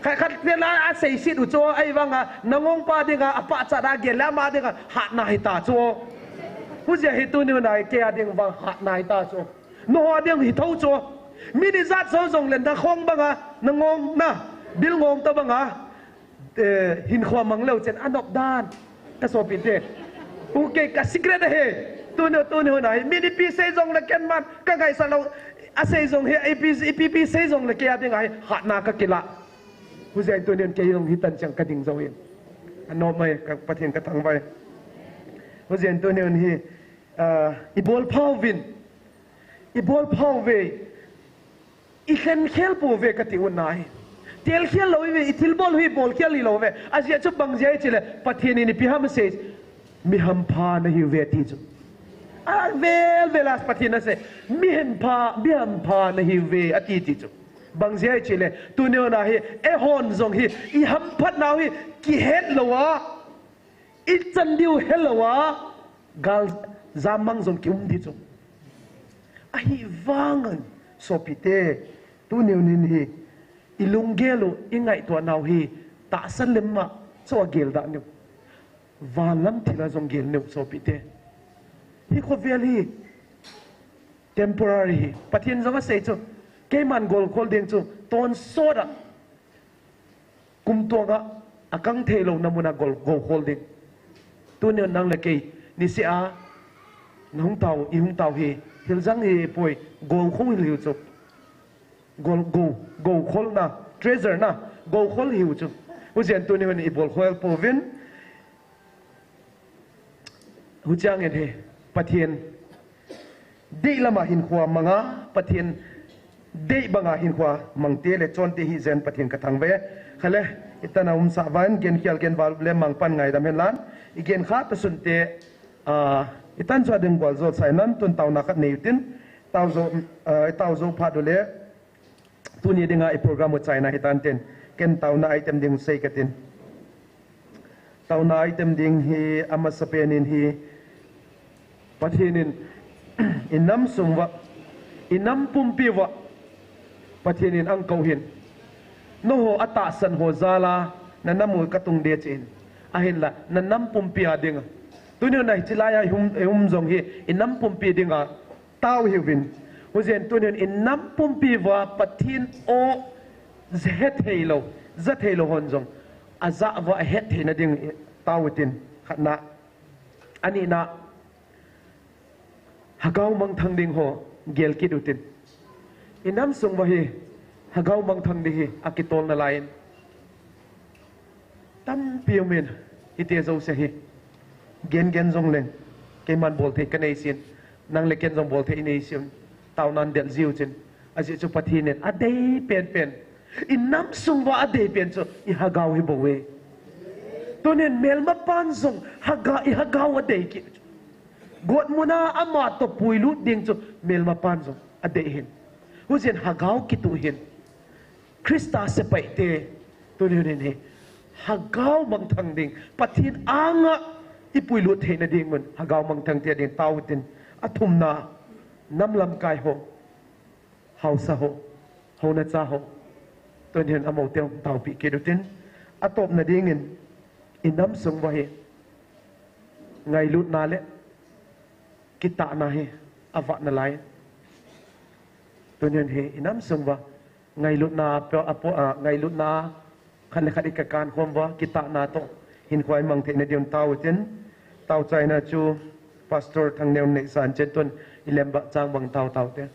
khat, khat pen la asei sit u chu, ahivang a, na ngong pa dinga, apahcha a gel le, ama dinga, hatna hita chu. Hujeh hi tuni hun a hi kei a ding vang hatna hita chu. Nangho a ding hi tho chu. Mi ni jat jo jongle na khong banga, na ngong na, bil ngong ta banga, eh, hinkho mang leu chen anop dan. Ka sopite. Hukei ka secret ahi. Tuni, tuni hun a hi. Mi nipi sei jongle ken man ka ngaisah lou. Asei jong hi, ipi, ipi, ipi sei jongle kei a ding a hi hatna ka kilah. Hujeh tuni hun kei jong hitan chang ka ding jo in. Anop mai ka Pathen ka thangvah e. Hujeh tuni hun hi, ah, i bol pha uvin. I bol pha uve. I lhen khel pouve kati u ahi. Tel khel lou ive, i thilbol hi bol khel hilou ve. Ajeh chu bang jeh chule, Pathen in ipi ham asei. Mi hampha nahiuve ati chu. Avel vel a Pathen in asei. Mi hampha, mi hampha nahiuve ati ti chu. Bang jeh chule, tuni hun a hi, eihon jong hi, i hamphat nau hi, kihet lou a, i chan diu helou a, gal jam mang jong ki um di chu. Ahivangin, sopite, tuni hun hin hi, i lunggel u, i ngaito nau hi, tahsan lem ma, chu a gel da niu. Van lam thil a jong gel niu, sopite. Hi khovel hi, temporary hi. Pathen jong asei chu, keiman gol khol ding chu, tonsot a, kum tuang a, a kang thei lou na mun a gol, gol khol ding. Tuni nang le kei, niseh a, na hung tao, i hung tao hi, thil jang hi poi, gol khol hiu chu. Gol, gol, gol khol na, treasure na, gol khol hiu chu. Hujeh tuni hun i bol khol pouvin, Huchiang in hi, Pathen deih lama hinkho mang a, Pathen deih banga hinkho mang te le chon te hi jeng Pathen ka thangvah e. Khale, i tan a um sah uvin, gen khel gen val le mang pan ngaidam hen lang, i gen kha ta sun te, ah, i tan chu a ding bol jo sai nan, tun taona khat nei u tin, tao jo, ah, i tao jo phat u le, Tuni dinga i program u chaina hitan tin. Ken taona item ding sei katin. Taona item ding hi amasapen in hi Pathen in i nam sung uva, i nam pumpi uva Pathen in ahung kou hin. Nangho atahsan ho jal a na nam u katung ding ahi. Ahinla, na nam pumpi a dinga. Tuni na hiche laiya i um, i um jong hi, i nam pumpi dinga. Tao hiuvin. Hujeh in tunin i nam pumpi uva Pathen o ja thei lou, ja thei lou hon jong. Ajah uva ahet theina ding tao utin. Khatna. Anina. Lhagao mangthang ding ho gel kit utin. I nam sung uva hi, lhagao mangthang ding hi, akitol nalai in. Tampi umin, hiti jouse hi. Gen gen jongleng, keiman bolthei kanei jin, nang le ken jong bolthei inei jin, taonan del jiu chin. Ajeh chu Pathen in adei penpen, i nam sung uva adei pen chu, i lhagao hi bou e. Tunin melmapan jong, lhaga, i lhagao adei kit. Gotmuna ama toh puilut ding chu, melmapan jong adei hin. Hujeh in lhagao kituh hin. Christa sepaite, tunin hi, lhagao mangthang ding, Pathen anga i puilut theina ding un, lhagao mangthang te ding tao utin, athumna, nam lamkai ho, haosa ho, hounacha ho, tunin amaute taopi kit utin, atopna dingin, i nam sung uva hi, ngailutna le, kitahna hi, avah nalai. Tunin hi, i nam sung uva, Ngailutna, apo, apo, ah, ngailutna, khat le khat i kakan khom uva, kitahna toh, hinkho i mang theina ding un tao utin, tao chaina chu, Pastor Thangneon neisah chin tun, i lembah chang bang tao tao te.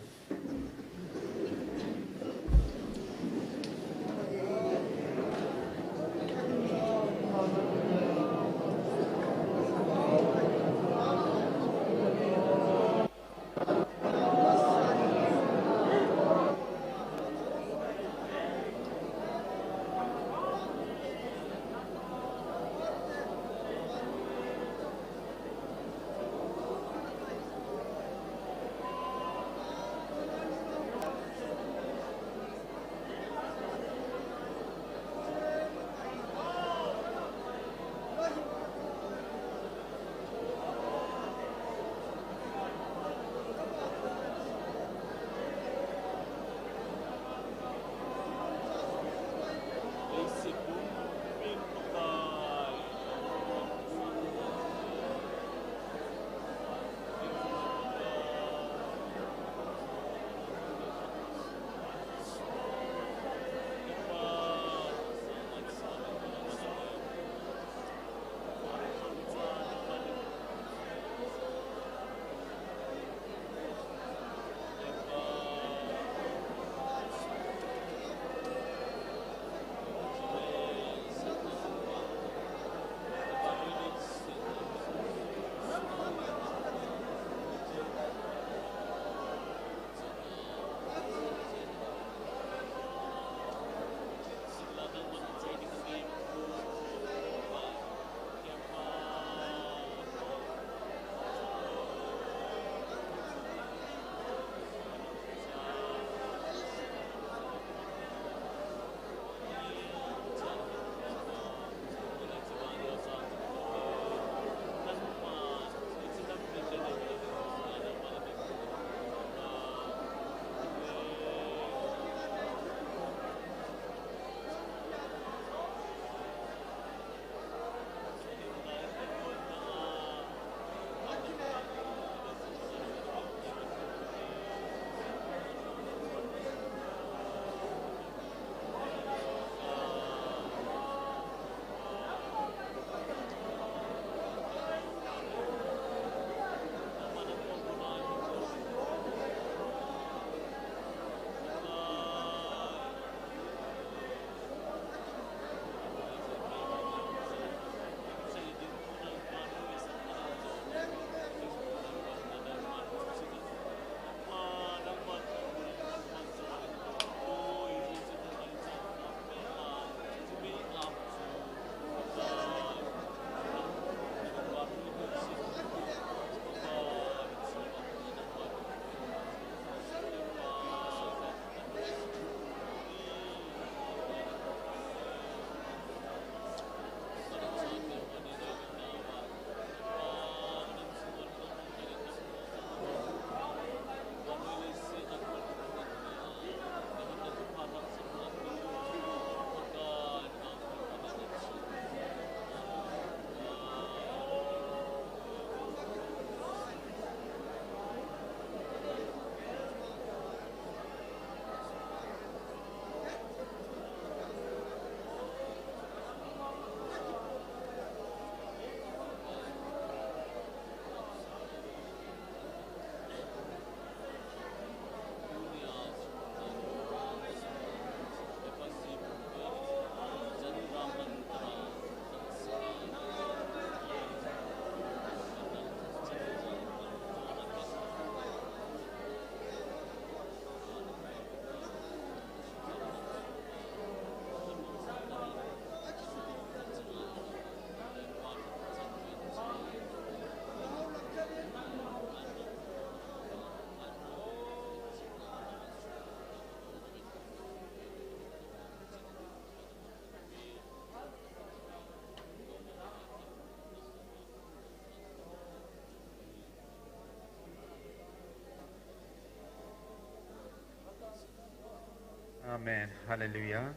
Amen. Hallelujah.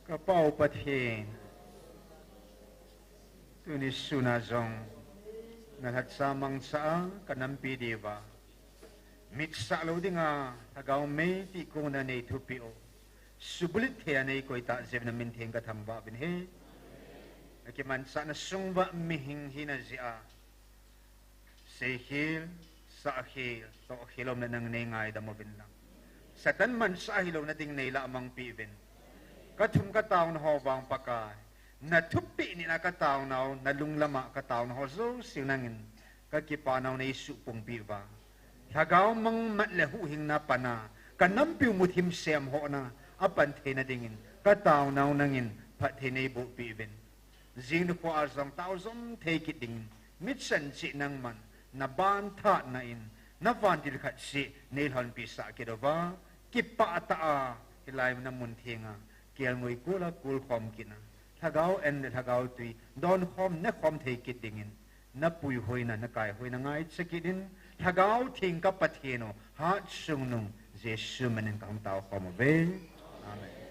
Ka Pa u Pathen, tuni suna jong na lhacha mangcha a ka nampi diuva, mitsah lou dinga lhagao mei tihkona nei thupi u, subulit thei a nei koi tah jeh in na min theng ka thangvah uvin ahi. Na kimanchahna sung uva mihing hina jeh a, seikhel, sahkhel, tohkhel umna nang nei ngaidam uvin lang, Satan manchah hilou na ding nei lahmang peh uvin. Ka thum ka taona ho vang Pakai, na thupeh nina ka taonau, na lunglam a ka taona ho jouse nangin ka kipanau nei suhpung peh uva, lhagao mang mat le huhhingna pan a ka nampi u muthim semhohna a pan theina dingin ka taonau nangin phatthei nei boh peh uvin. Jing nikho a jong tao jom thei kit dingin, mi chan cheh nangman, na ban thatna in, na vantil khat cheh nei lhonpi sah kit uva, kipah tah a, hilai na mun theng a, kelngoi kul a kul khom kit na, lhagao an le lhagao tui, don khom, ne khom thei kit dingin, na puihoina, na kaihoina ngaicha kit in, lhagao theng ka Pathen u, Hatchungnung, Jesu min in ka hung tao khom uve. Amen.